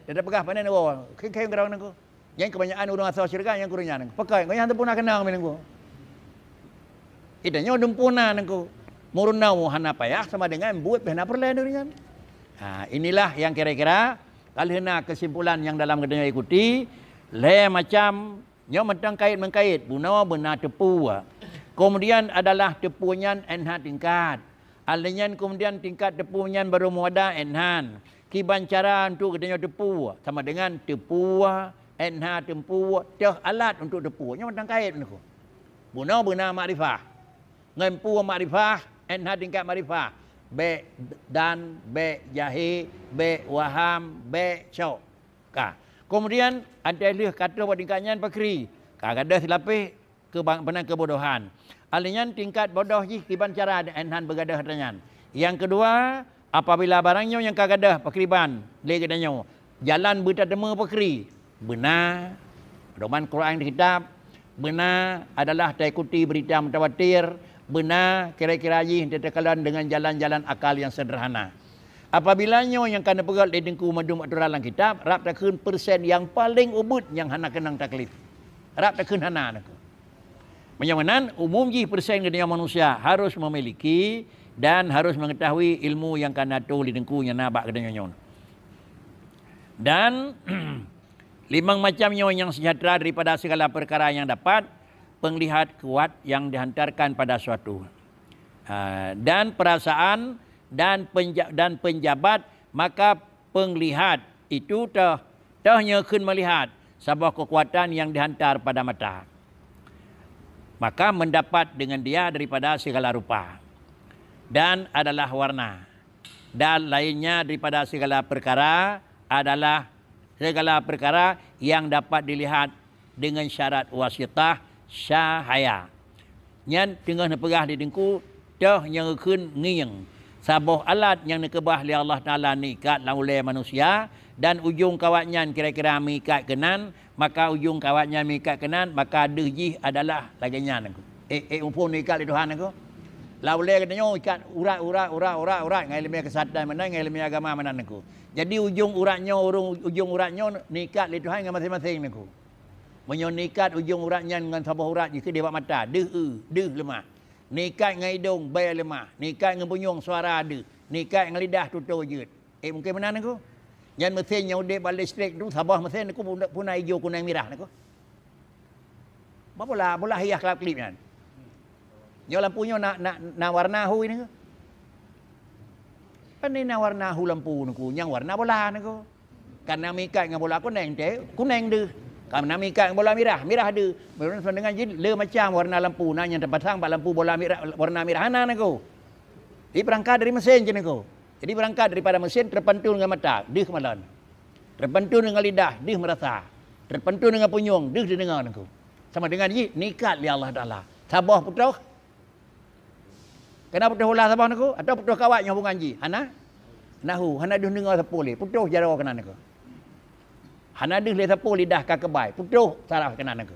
Teupeugah panen woe, khem-khem keudroe nangku. Nyang kebanyakan ureuëng asoe syeuruga nyang kureueng nyan nangku. Pakon, ngon nyang teupuna keunong mi nangku. Ita nyoe dumpuna nangku. Meurunoe hana payah sama dengan buet pih hana peureulèe nyan. Ha, inilah yang kira-kira ka lheueh na kesimpulan yang dalam geutanyoe ikuti. Lhèe macam Nyoe mantong kait-meungkait, bunoe beuna teupeu. Keumudian adalah teupeu nyan ét na tingkat. Alèh nyan keumudian tingkat teupeu nyan barô meuada ét na. Kiban cara untuk geutanyoe teupeu, sama dengan teupeu ét na teupeu, teuh alat untuk teupeu. Nyoe mantong kait nangku. Bunoe beuna makrifah. Ngon peue makrifah, ét na tingkat makrifah. Bèk dan, bèk jahé, bèk waham, bèk syok. Ka. Keumudian, watèe lheueh ka troh bak tingkat nyan pakri. Ka gadôh silapéh, keuba-, meunan keubodohan. Alèh nyan tingkat bodoh jih kiban cara dan hán beugadôh atra nyan. Nyang keudua, apabila barang nyoe nyang ka gadôh pakriban lé geutanyoe, jalan beutateumé pakri, beuna pedoman Quran di kitab, beuna adalah taikuti berita mutawatir, beuna kira-kira jih teukalon dengan jalan-jalan akal nyang sederhana. Apabila nyoe nyang ka neupeugét lé Teungku mandum atoran lam kitab, rab takheun persen nyang paleng ubit nyang hana keunong taklif. Rab takheun hana, Teungku. Meunyoe meunan, umum jih persen geutanyoe manusia harus memiliki dan harus mengetahui ilmu nyang ka na tuléh lé Teungku nyang na bak geutanyoe nyoe. Dan limong macam nyoe nyang sejahtera daripada segala perkara nyang dapat, penglihat kuat yang dihantarkan pada suatu, ah, dan perasaan dan penja-, dan penjabat, maka penglihat itu teuh, teuh nyoe kheun melihat saboh kekuatan yang dihantar pada mata, maka mendapat dengan dia daripada segala rupa, dan adalah warna, dan lainnya daripada segala perkara adalah segala perkara yang dapat dilihat dengan syarat wasitah syahaya. Nyan teungoh neupeugah lé Teungku, teuh nyang geukheun ngieng, saboh alat nyang neukeubah lé Allah Taala neuikat lam ulèe manusia, dan ujong kawat nyan kira-kira meuikat keunan, maka ujong kawat nyan meuikat keunan, maka deuh jih adalah lagèe nyan, Teungku. Eh, eh, muphom neuikat lé Tuhan, Teungku. Lam ulèe geutanyoe ikat urat, urat, urat, urat, urat, ngon ileumèe keusehatan meunan, ngon ileumèe agama meunan, Teungku. Jadi ujong urat nyoe, ureueng ujong urat nyoe neuikat lé Tuhan ngon maséng-maséng, Teungku. Meunyoe neuikat ujong urat nyan ngon saboh urat jih keudéh bak mata, deuh eu, deuh leumah. Neuikat ngon idong, bèe leumah. Neuikat ngon punyueng, suara deuh. Neuikat ngon lidah, tutoe jeuet. Eh, mungken meunan, Teungku. Nyan meusén nyang udép bak listrik tu, saboh meusén, Teungku, puna, puna ijo, kunèng, mirah, Teungku. Bah bola, bola hias kelap-klip nyan. Nyoe lampu nyoe na, na, na warna hu, Teungku. Kan na warna hu lampu, Teungku, nyang warna bola, Teungku. Kan na meuikat ngon bola kunèng, teuh kunèng deuh. Kan na meuikat ngon bola mirah, mirah deuh. Meunan sama dengan jih le macam warna lampu, na nyang teupasang bak lampu bola mirah, warna mirah hana, Teungku. Jadi beurangkat dari meusén cit, Teungku. Jadi beurangkat daripada meusén, teupantun ngon mata, deuh keumalon. Teupantun ngon lidah, deuh meurasa. Teupantun ngon punyueng, deuh teudeungoe, Teungku. Sama dengan jih neuikat lé Allah Taala. Saboh putôh, keunan putôh bola saboh, Teungku, atawa putôh kawat nyang hubungan jih? Hana? Nahu, hana deuh deungoe sapeue lé. Putôh jaroe keunan, Teungku. Hana deuh lé sapeue lidah ka keubai. Putôh saraf keunan, Teungku.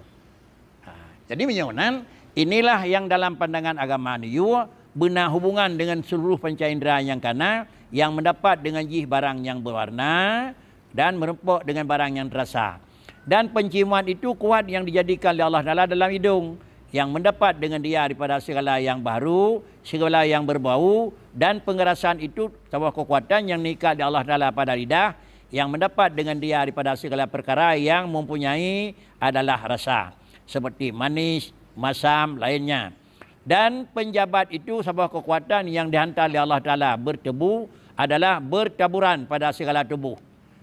Ha, jadi meunyoe nan, inilah yang dalam pandangan agama neuyue beuna hubungan dengan seluruh panca indera nyang ka na, yang mendapat dengan jih barang nyang berwarna, dan meureumpok dengan barang nyang teurasa. Dan penciuman itu kuat yang dijadikan lé Allah Taala dalam idong, yang mendapat dengan dia daripada segala yang baharu, segala yang berbau, dan pengerasan itu saboh kekuatan yang neuikat lé Allah Taala pada lidah, yang mendapat dengan dia daripada segala perkara yang mempunyai adalah rasa, seperti manis, masam, lainnya. Dan penjabat itu saboh kekuatan yang dihantar lé Allah Taala bertebu, adalah bertaburan pada segala tubuh.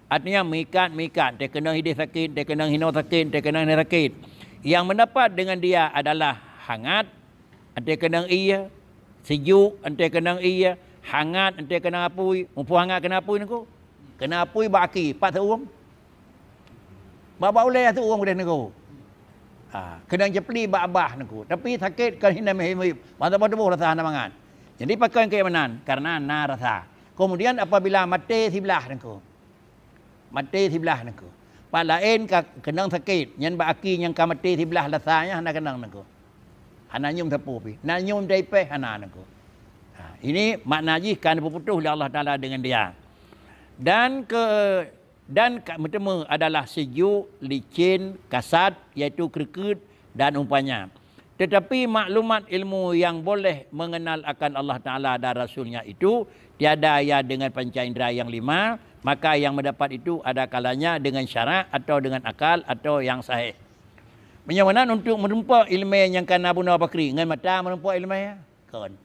Artinya, meuikat-meuikat, teukeunong idéh sakét, teukeunong hinoe sakét, teukeunong hinoe sakét. Yang mendapat dengan dia adalah hangat, teukeunong ié, sejuk, teukeunong ié, hangat, teukeunong apui. Muphom hangat keunan apui, Teungku? Keunan apui bak aki, pat seuuem. Bak, bak ulèe seuuem udeh, Teungku. Ha, keunong ceupli bak babah, Teungku. Tapi sakét kon hina meuhém-hém. Masa boh tuboh rasa hana mangat. Jadi pakon keu meunan? Karena na rasa. Kemudian apabila maté siblah, Teungku. Maté siblah, Teungku. Pat laén ka keunong sakét, nyan bak aki nyang ka maté siblah rasa nyan hana keunong, Teungku. Hana nyium sapeue pih. Na nyium dari péh hana, Teungku. Ha, ini makna jih ka neupeuputôh lé Allah Taala dengan dia. Dan ke Dan ka meuteumé adalah sejuk, licin, kasat, yaitu kreukeut dan umpanya. Tetapi maklumat ilmu yang boleh mengenal akan Allah Taala dan Rasul-Nya itu tiada ia dengan panca indera yang lima, maka yang mendapat itu ada kalanya dengan syarak atau dengan akal atau yang sahih. Meunyoe meunan, untuk meureumpok ileumèe nyang ka na bunoe pakri, ngon mata meureumpok ileumèe? Kon.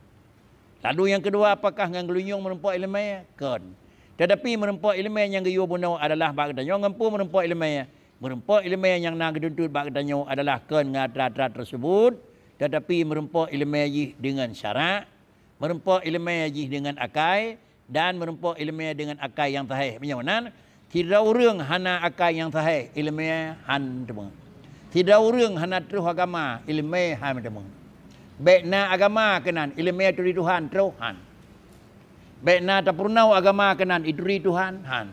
Lalu nyang keudua, apakah ngon geulinyueng meureumpok ileumèe? Kon. Tetapi meureumpok ileumèe nyang geuyue bunoe adalah bak geutanyoe ngon peue meureumpok ileumèe? Meureumpok ileumèe nyang na geutuntot bak geutanyoe adalah kon ngon atra-atra tersebut, tetapi meureumpok ileumèe jih deungon syarak, meureumpok ileumèe jih deungon akai, dan meureumpok ileumèe deungon akai nyang sahih. Meunyoe meunan, sidroe ureueng hana akai nyang sahih, ileumèe han teuma. Sidroe ureuëng hana troh agama, iéleumé hana meuteumé. Bék na agama keunan, iéleumé turi Tuhan troh han. Bék na tapeurunoe agama keunan, ituri Tuhan han.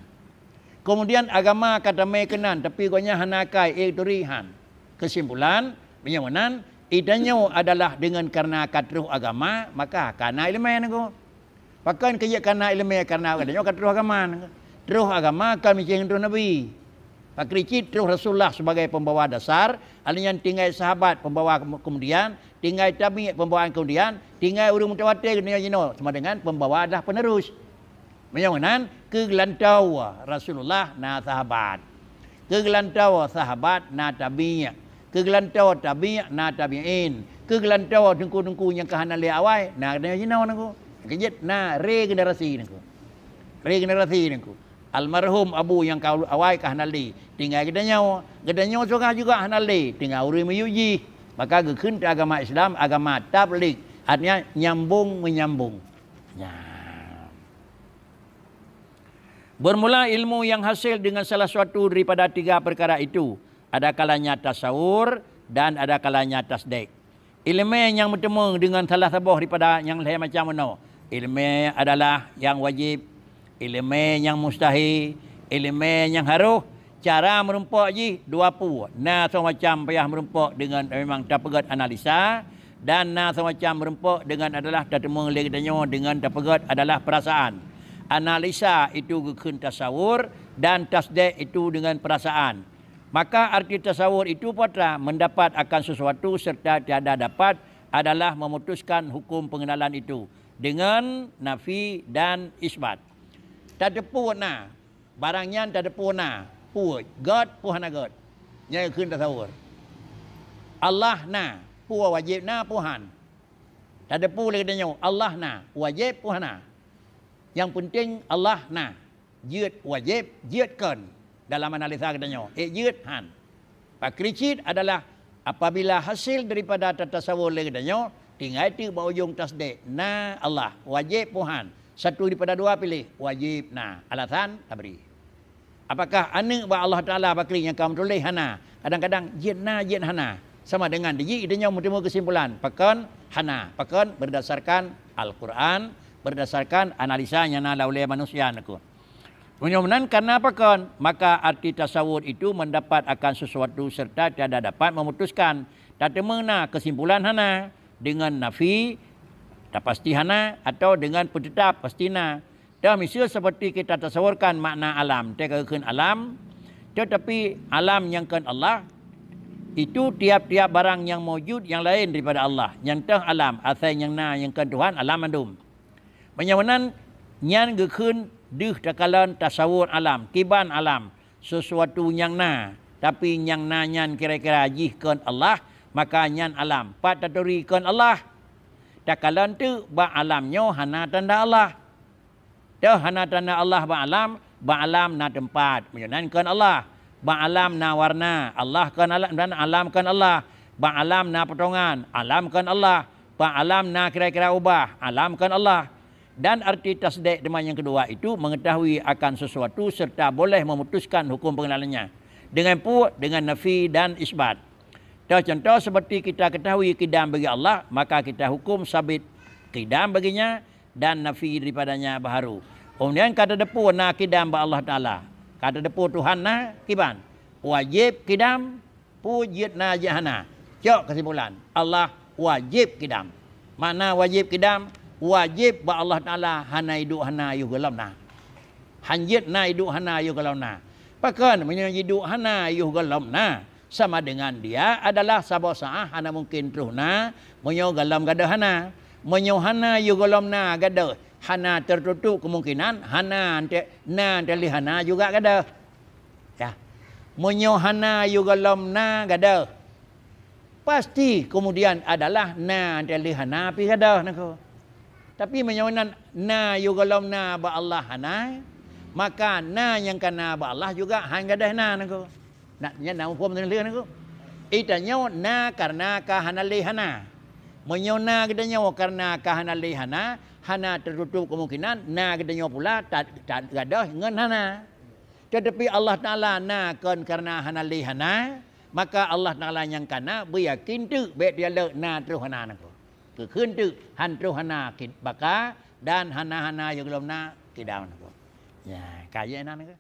Keumudian agama ka tamé keunan, tapi gobnyan hana akai, ék turi han. Keusimpulan, meunyoe meunan, itanyoe adalah deungon kareuna ka troh agama, maka ka na iéleumé nangku. Pakon keu jeuet ka na iéleumé, kareuna geutanyoe ka troh agama. Troh agama kon meucéh ngon troh Nabi. Pakri cit troh Rasulullah sebagai pembawa dasar, alheuh nyan tinggai sahabat pembawa keumudian, tinggai tabi' pembawaan keumudian, tinggai ureuëng mutawatir geutanyoe jinoe sama dengan pembawa adalah penerus. Meunyoe meunan, keu geulantoe Rasulullah na sahabat. Keu geulantoe sahabat na tabi'. Keu geulantoe tabi' na tabi'in. Keu geulantoe teungku-teungku nyang ka hana lé awai na geutanyoe jinoe nangku. Keujeuet na regenerasi nangku. Regenerasi nangku. Almarhum Abu nyang ka awai ka hana lé, tinggai geutanyoe. Geutanyoe seugah juga hana lé, tinggai ureuëng miyueb jih. Maka geukheun teuh agama Islam agama tablig, artinya nyambung menyambung. Nyan. Bermula ilmu yang hasil dengan salah suatu daripada tiga perkara itu, ada kalanya tasawur dan ada kalanya tasdik. Iéleumé nyang meuteumé deungon salah saboh daripada nyang lhée macam meunoe. Iéleumé adalah nyang wajéb, iéleumé nyang mustahé, iéleumé nyang harôh. Cara meurumpok jih dua peue, na soe macam payah meurumpok deungon memang tapeugét analisa, dan na soe macam meurumpok deungon adalah tateumé lé geutanyoe deungon tapeugét adalah peurasaan. Analisa itu geukheun tasawur dan tasdik itu deungon peurasaan. Maka arti tasawur itu peue atra, mendapat akan sesuatu serta tiada dapat adalah memutuskan hukum pengenalan itu dengan nafi dan isbat. Tateupeue na, barang nyan tateupeue na, peue gét, peue hana gét. Nyan geukheun tasawur. Allah na, peue wajéb na, peue han. Tateupeue lé geutanyoe, Allah na, wajéb peue hana. Nyang peunteng Allah na. Jeuet wajéb, jeuet kon dalam analisa geutanyoe. Ék jeuet han. Pakri cit adalah apabila hasil daripada tatasawur lé geutanyoe, tinggai teuk bak ujong tasdik, na Allah, wajéb peue han. Satu daripada dua piléh, wajéb na. Alasan tabri. Apakah aneuëk bak Allah Taala pakri nyang ka meutuléh? Hana. Kadang-kadang jeuet na, jeuet hana. Sama dengan di jih geutanyoe meuteumé keusimpulan, pakon hana, pakon berdasarkan Al-Quran, berdasarkan analisa nyang na lam ulée manusia nangku. Meunyoe meunan, karena pakon, maka arti tasawur itu mendapat akan sesuatu serta tiada dapat memutuskan. Tateumé na keusimpulan hana, dengan nafi, tapasti hana, atau dengan peuteutap, pasti na. Teuh miseue seperti kita tasawurkan makna alam, teuka geukheun alam, tetapi alam nyang kon Allah, itu tiap-tiap barang nyang maujud nyang laén daripada Allah, nyang teuh alam, asai nyang na nyang kon Tuhan alam mandum. Meunyoe meunan, nyan geukheun deuh takalon tasawur alam, kiban alam, sesuatu nyang na, tapi nyang na nyan kira-kira jih kon Allah, maka nyan alam. Pat taturi kon Allah? Takalon teuk bak alam nyoe hana tanda Allah. Teuh hana tanda Allah bak alam, bak alam na teumpat, meunyoe nan kon Allah. Bak alam na warna, Allah kon alam, dan alam kon Allah. Bak alam na potongan, alam kon Allah. Bak alam na kira-kira ubah, alam kon Allah. Dan arti tasdik teuma nyang keudua itu mengetahui akan sesuatu serta boleh memutuskan hukum pengenalannya. Dengan peue? Dengan nafi dan isbat. Teuh contoh seperti kita ketahui kidam bagi Allah, maka kita hukum sabit kidam baginya dan nafi daripadanya baharu. Kemudian ka tateupeue na kidam bak Allah Taala. Ka tateupeue Tuhan na kiban. Wajéb kidam, peue jeuet na jeuet hana. Cok keusimpulan, Allah wajéb kidam. Makna wajéb kidam, wajéb bak Allah Taala hana iduek hana yoh gohlom na. Han jeuet na iduek hana yoh gohlom na. Pakon meunyoe jiduek hana yoh gohlom na? Sama dengan dia adalah saboh saát hana mungken troh na, meunyoe gohlom gadôh hana. Meunyoe hana yoh gohlom na gadôh, hana tertutup kemungkinan hana ante-, na ante lheueh hana juga gadôh. Ya. Meunyoe hana yoh gohlom na gadôh, pasti kemudian adalah na ante lheueh hana pih gadôh nangko. Tapi meunyoe nan na yoh gohlom na bak Allah hana, maka na nyang ka na bak Allah juga han gadôh na nangko. Nak nyan na muphom lheueh nangko. Itanyoe na kareuna ka hana lé hana. Meunyoe na geutanyoe kareuna ka hana lé hana, hana tertutup kemungkinan na geutanyoe pula ta-, ta-, gadôh ngon hana. Tetapi Allah Taala na kon kareuna hana lé hana, Maka Allah Taala nyang kana beuyakin teuk, bék teujalok na troh hana nangko. Keukheun teuk han troh hana kid baka dan hana-hana nyang gohlom na kidang nangko. Ya, kaya na nangko.